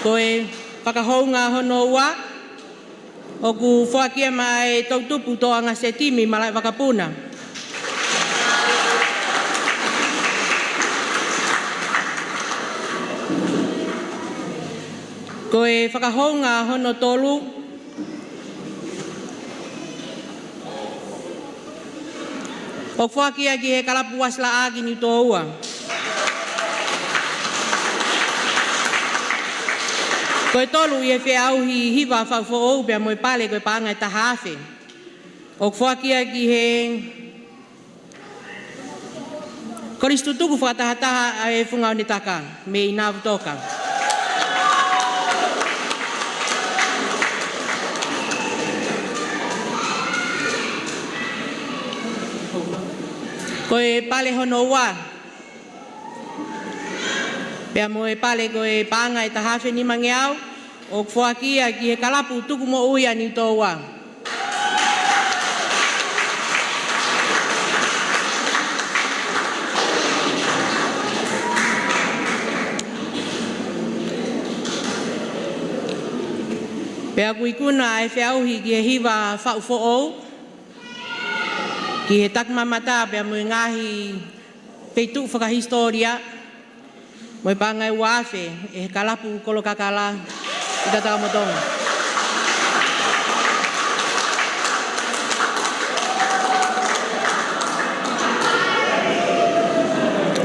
Ko e fakahounga hono ua, ʻoku foaki ia maʻa e toʻutupu Toʻanga Setimi Malaʻevakapuna. Ko e fakahounga hono tolu, ʻoku foaki ia ki he kalapu Uasilaʻā ki Niutōua. Ko e tolu ʻi he feʻauhi hiva faʻu foʻou pea mo e pale ko e paʻanga ʻe taha afe. ʻOku foaki ia ki he Kolisi Tutuku Fakatahataha ʻa e Funga ʻo Netaka mei Navutoka. Ko e pale hono ua, pea mo e pale ko e paʻanga ʻe taha afe nimangeau, ʻoku foaki ia ki he Kalapu Tukumoʻui ʻa Niutōua. Pea ʻoku ikuna ʻa e feʻauhi ki he hiva faʻu foʻou ki he takimamata pea mo e ngaahi feituʻu fakahisitōlia mo e paʻanga ʻe ua afe ʻe he Kalapu Kolokakala ʻi Tatakamotonga.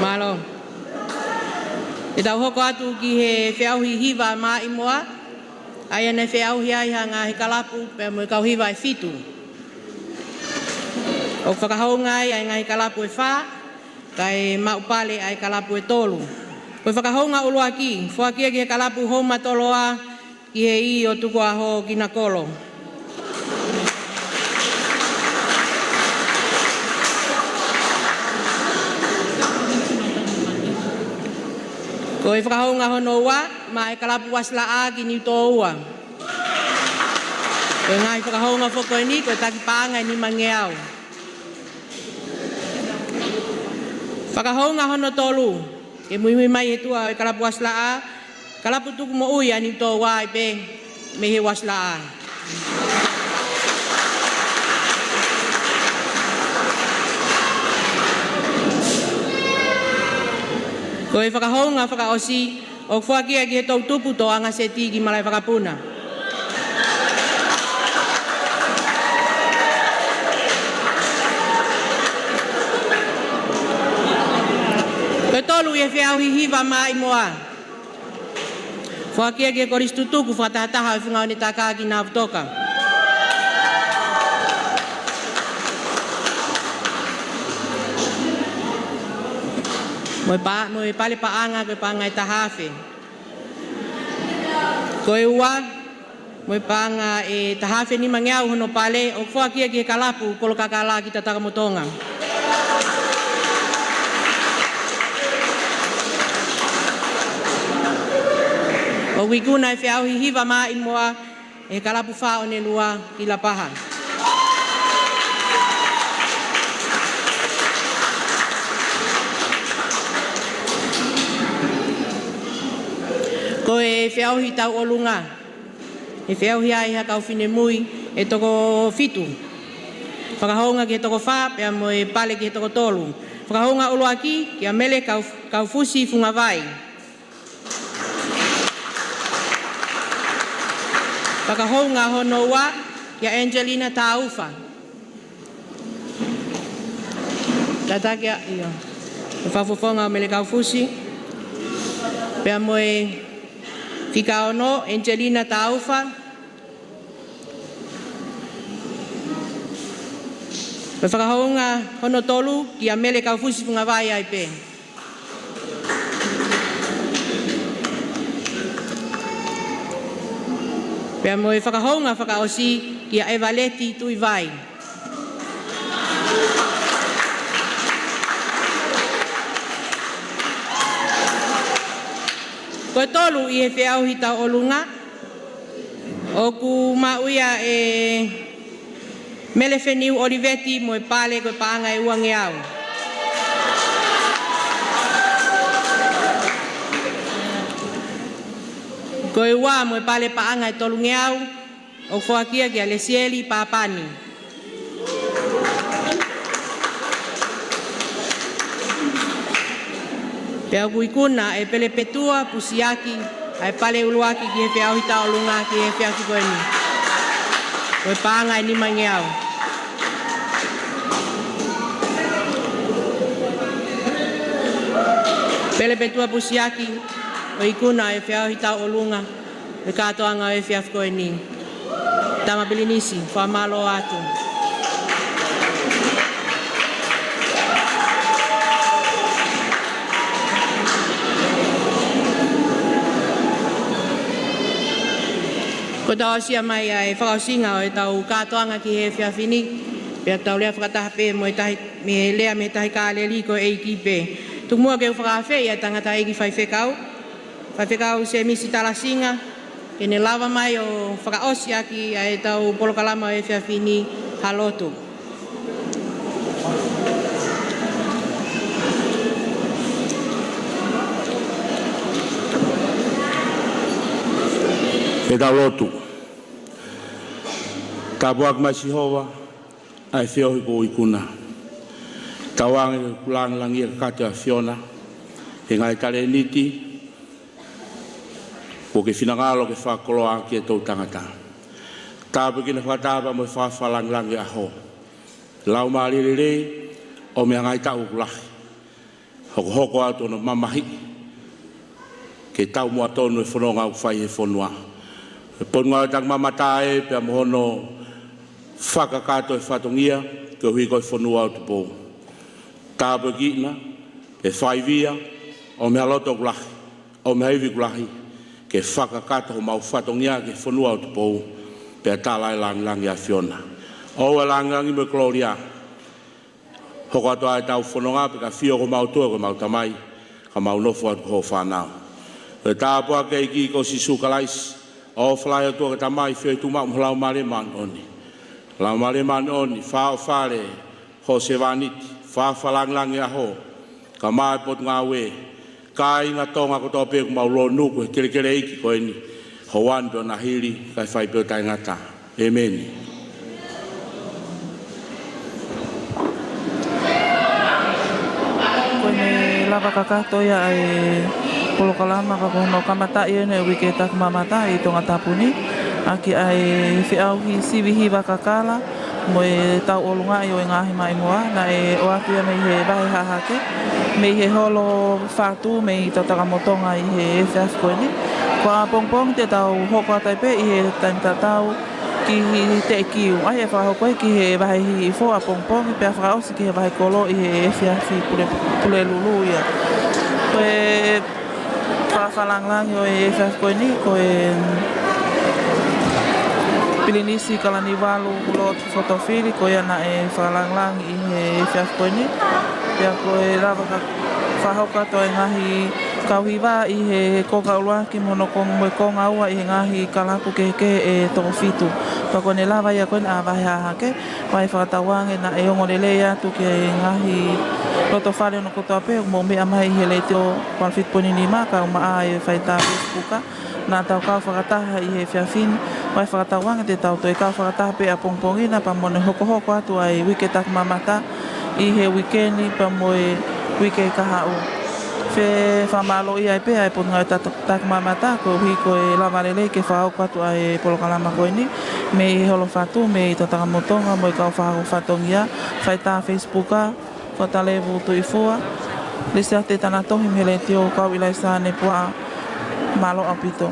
Mālō. Te tau hoko atu ki he feʻauhi hiva maʻimoa, ʻa ia naʻe feʻauhi ai ha ngaahi kalapu pea mo e kau hiva ʻe fitu. ʻOku fakahounga ai ʻa e ngaahi kalapu ʻe fā, kae maʻu pale ʻa e kalapu ʻe tolu. Ko e fakahounga ʻuluaki, foaki ia ki he Kalapu Houmatoloa, ki he ʻEiki ʻo Tukuʻaho Kinakolo. Ko e fakahounga hono ua, maʻa e Kalapu Uasilaʻā ki Niutōua. Ko e ngaahi fakahounga foki ko eni, ko e taki paʻanga ʻe nimangeau. Fakahounga hono tolu, ke muimui mai he tuʻa ʻo e Kalapu Uasilaʻā, Kalapu Tukumoʻui ʻa Niutōua ai pē mei he Uasilaʻā. Ko e fakahounga fakaʻosi, ʻoku foaki ia ki he toʻutupu Toʻanga Seti ki Malaʻevakapuna. Ko e tolu ʻi he feʻauhi hiva maʻimoa, foaki ia ki he Kolisi Tutuku Fakatahataha ʻo e Funga ʻo Netaka ki Navutoka. Mo e pa-, mo e pale paʻanga, ko e paʻanga ʻe taha afe. Ko e ua, mo e paʻanga ʻe taha afe nimangeau hono pale, ʻoku foaki ia ki he Kalapu Kolokakala ki Tatakamotonga. ʻOku ikuna ʻa e feʻauhi hiva maʻimoa ʻe he Kalapu Fā ʻo Nelua ki Lapaha. Ko e feʻauhi tauʻolunga, ʻe feʻauhi ai ha kau finemui ʻe toko fitu. Fakahounga ki he toko fā, pea mo e pale ki he toko tolu. Fakahounga ʻuluaki, kia Mele Kau-, Kaufusi Fungavai. Fakahounga hono ua, kia Angelina Taufa. Tataki ā, ʻio. Fakafofonga ʻo Mele Kaufusi. Pea mo e fika ono, Angelina Taufa. Mo e fakahounga hono tolu, kia Mele Kaufusi Fungavai ai pē. Pea mo e fakahounga fakaʻosi, kia ʻEvaleti Tuʻivai. Ko e tolu ʻi he feʻauhi tauʻolunga, ʻoku maʻu ia ʻe Mele Feniu ʻOliveti mo e pale ko e paʻanga ʻe uangeau. Ko e ua mo e pale paʻanga ʻe tolungeau, ʻoku foaki ia kia Lesieli Papani. Pea ʻoku ikuna ʻe Pelepetua Pusiaki ʻa e pale ʻuluaki ki he feʻauhi tauʻolunga ki he efiafi ko eni. Ko e paʻanga ʻe nimangeau. Pelepetua Pusiaki, ʻoku ikuna ʻa e feʻauhi tauʻolunga ʻi he kātoanga ʻo e efiafi ko eni. Tama Pilinisi, fakamālō atu. Kuo tau aʻusia mai ʻa e fakaʻosinga ʻo ʻetau kātoanga ki he efiafi ni, pea tau lea fakataha pē mo e tahi, mei he lea mei he Tahi Kāleli ko e ʻEiki pē. Tuku muʻa ke u fakaafeʻi ʻa e tangataʻeiki faifekau, Faifekau Sēmisi Talasinga, ke ne lava mai ʻo fakaʻosi ʻaki ʻa ʻetau polokalama ʻo e efiafi ni ha lotu. Ke tau lotu. Tāpuaki mai Sihova ʻa e feohi kuo ikuna. Tauange ke langilangiʻia kakato ʻa e ʻAfiona he ngaahi talēniti kuo ke finangalo ke fakakoloa ʻaki e toʻutangata. Tāpuekina fakataha pea mo e fakafalangilangi ʻaho. Laumālie lelei ʻo mei he ngaahi taʻu ʻoku lahi. Hokohoko atu hono mamahiʻi ke taumuʻa tonu e fononga ʻoku fai he fonua. E Potungāue Takimamata ē pea mo hono fakakakato e fatongia koeʻuhi ko e fonua ʻo Tupou. Tāpuekina e faivia ʻo mei he loto ʻoku lahi, ʻo mei he ivi ʻoku lahi, ke fakakakato homau fatongia ki he fonua ʻo Tupou, pea tala e langilangi ʻa e ʻAfiona. ʻOua e langilangi mo e kolōlia hoko atu ʻa ʻetau fononga pea ka fio ko homau ʻOtua ko homau Tamai, ka mau nofo atu ko hoʻo fānau. Ko e tāpuaki ʻa e ʻEiki ko Sīsū Kalaisi, ʻofa lahi ʻa e ʻOtua ko e Tamai, feohi tuʻu maʻu mo e Laumālie Māʻoniʻoni. Laumālie Māʻoniʻoni, fakaʻofa lelei hoʻo sevāniti, fakafalangilangi ʻaho, kaeʻumaʻā e potungāue, kāinga Tonga kotoa pē ʻoku mau lōnuku he kelekele iiki ko eni, houa ni pea ʻo na hili, kae fai pē ʻo taʻengata. ʻEmeni. Ko e lava kakato ia ʻa e polokalama ka ko hono kamataʻi eni e uike takimamata ʻi Tongatapu ni, ʻaki ʻa e feʻauhi sivi hiva kakala, mo e tauʻolungaʻi ʻo e ngaahi maʻimoa, naʻe ʻoatu ia mei he vahe hahake, mei he holo fatu, mei Totakamotonga ʻi he efiafi ko eni. Ko ʻapongipongi te tau hoko atu ai pē ʻi he taimi tatau ki he teʻeki ʻoku ʻi ai e fakahoko ia ki he vahe hihifo ʻapongipongi, pea fakaʻosi ki he vahe kolo ʻi he efiafi Pule, Pulelulu ia. Ko e fakafalangilangi ʻo e efiafi ko eni, ko e Pilinisi Kalaniuvalu Lord Fotofili, ko ia naʻe fakalangilangi ʻi he efiafi ko eni. Pea ko e lava ka fakahoko atu e ngaahi kau hiva ʻi he konga ʻuluaki mo hono konga, mo e konga ua ʻi he ngaahi kalapu kehekehe ʻe toko fitu. Pea ko ʻene lava ia ko eni ʻa e vahe hahake, pea ʻe fakatauange naʻe ongo lelei atu ki he ngaahi loto fale hono kotoa pē ʻoku mou meʻa mai ʻi he Letiō valu fitu poini nima, kaeʻumaʻā e faitā Facebook. Naʻa tau kau fakataha ʻi he efiafi ni, pea ʻe fakatauange te tau toe kau fakataha pē ʻapongipongi na pea mo hono hokohoko atu ʻa e uike takimamata ʻi he uike ni pea mo e uike kahaʻu. Fie fakamālōʻia ai pē ʻa e Potungāue Ta-, Takimamata koeʻuhi ko e lava lelei ke fakahoko atu ʻa e polokalama ko eni, mei he holo fatu, mei Totakamotonga, mo e kau fakahoko fatongia, faitā Facebook, Fotalevu Tuʻifua, Lisiate Tanatohi mei he Letiō, kau ʻIlaisa Nepuaʻa, mālō ʻaupito.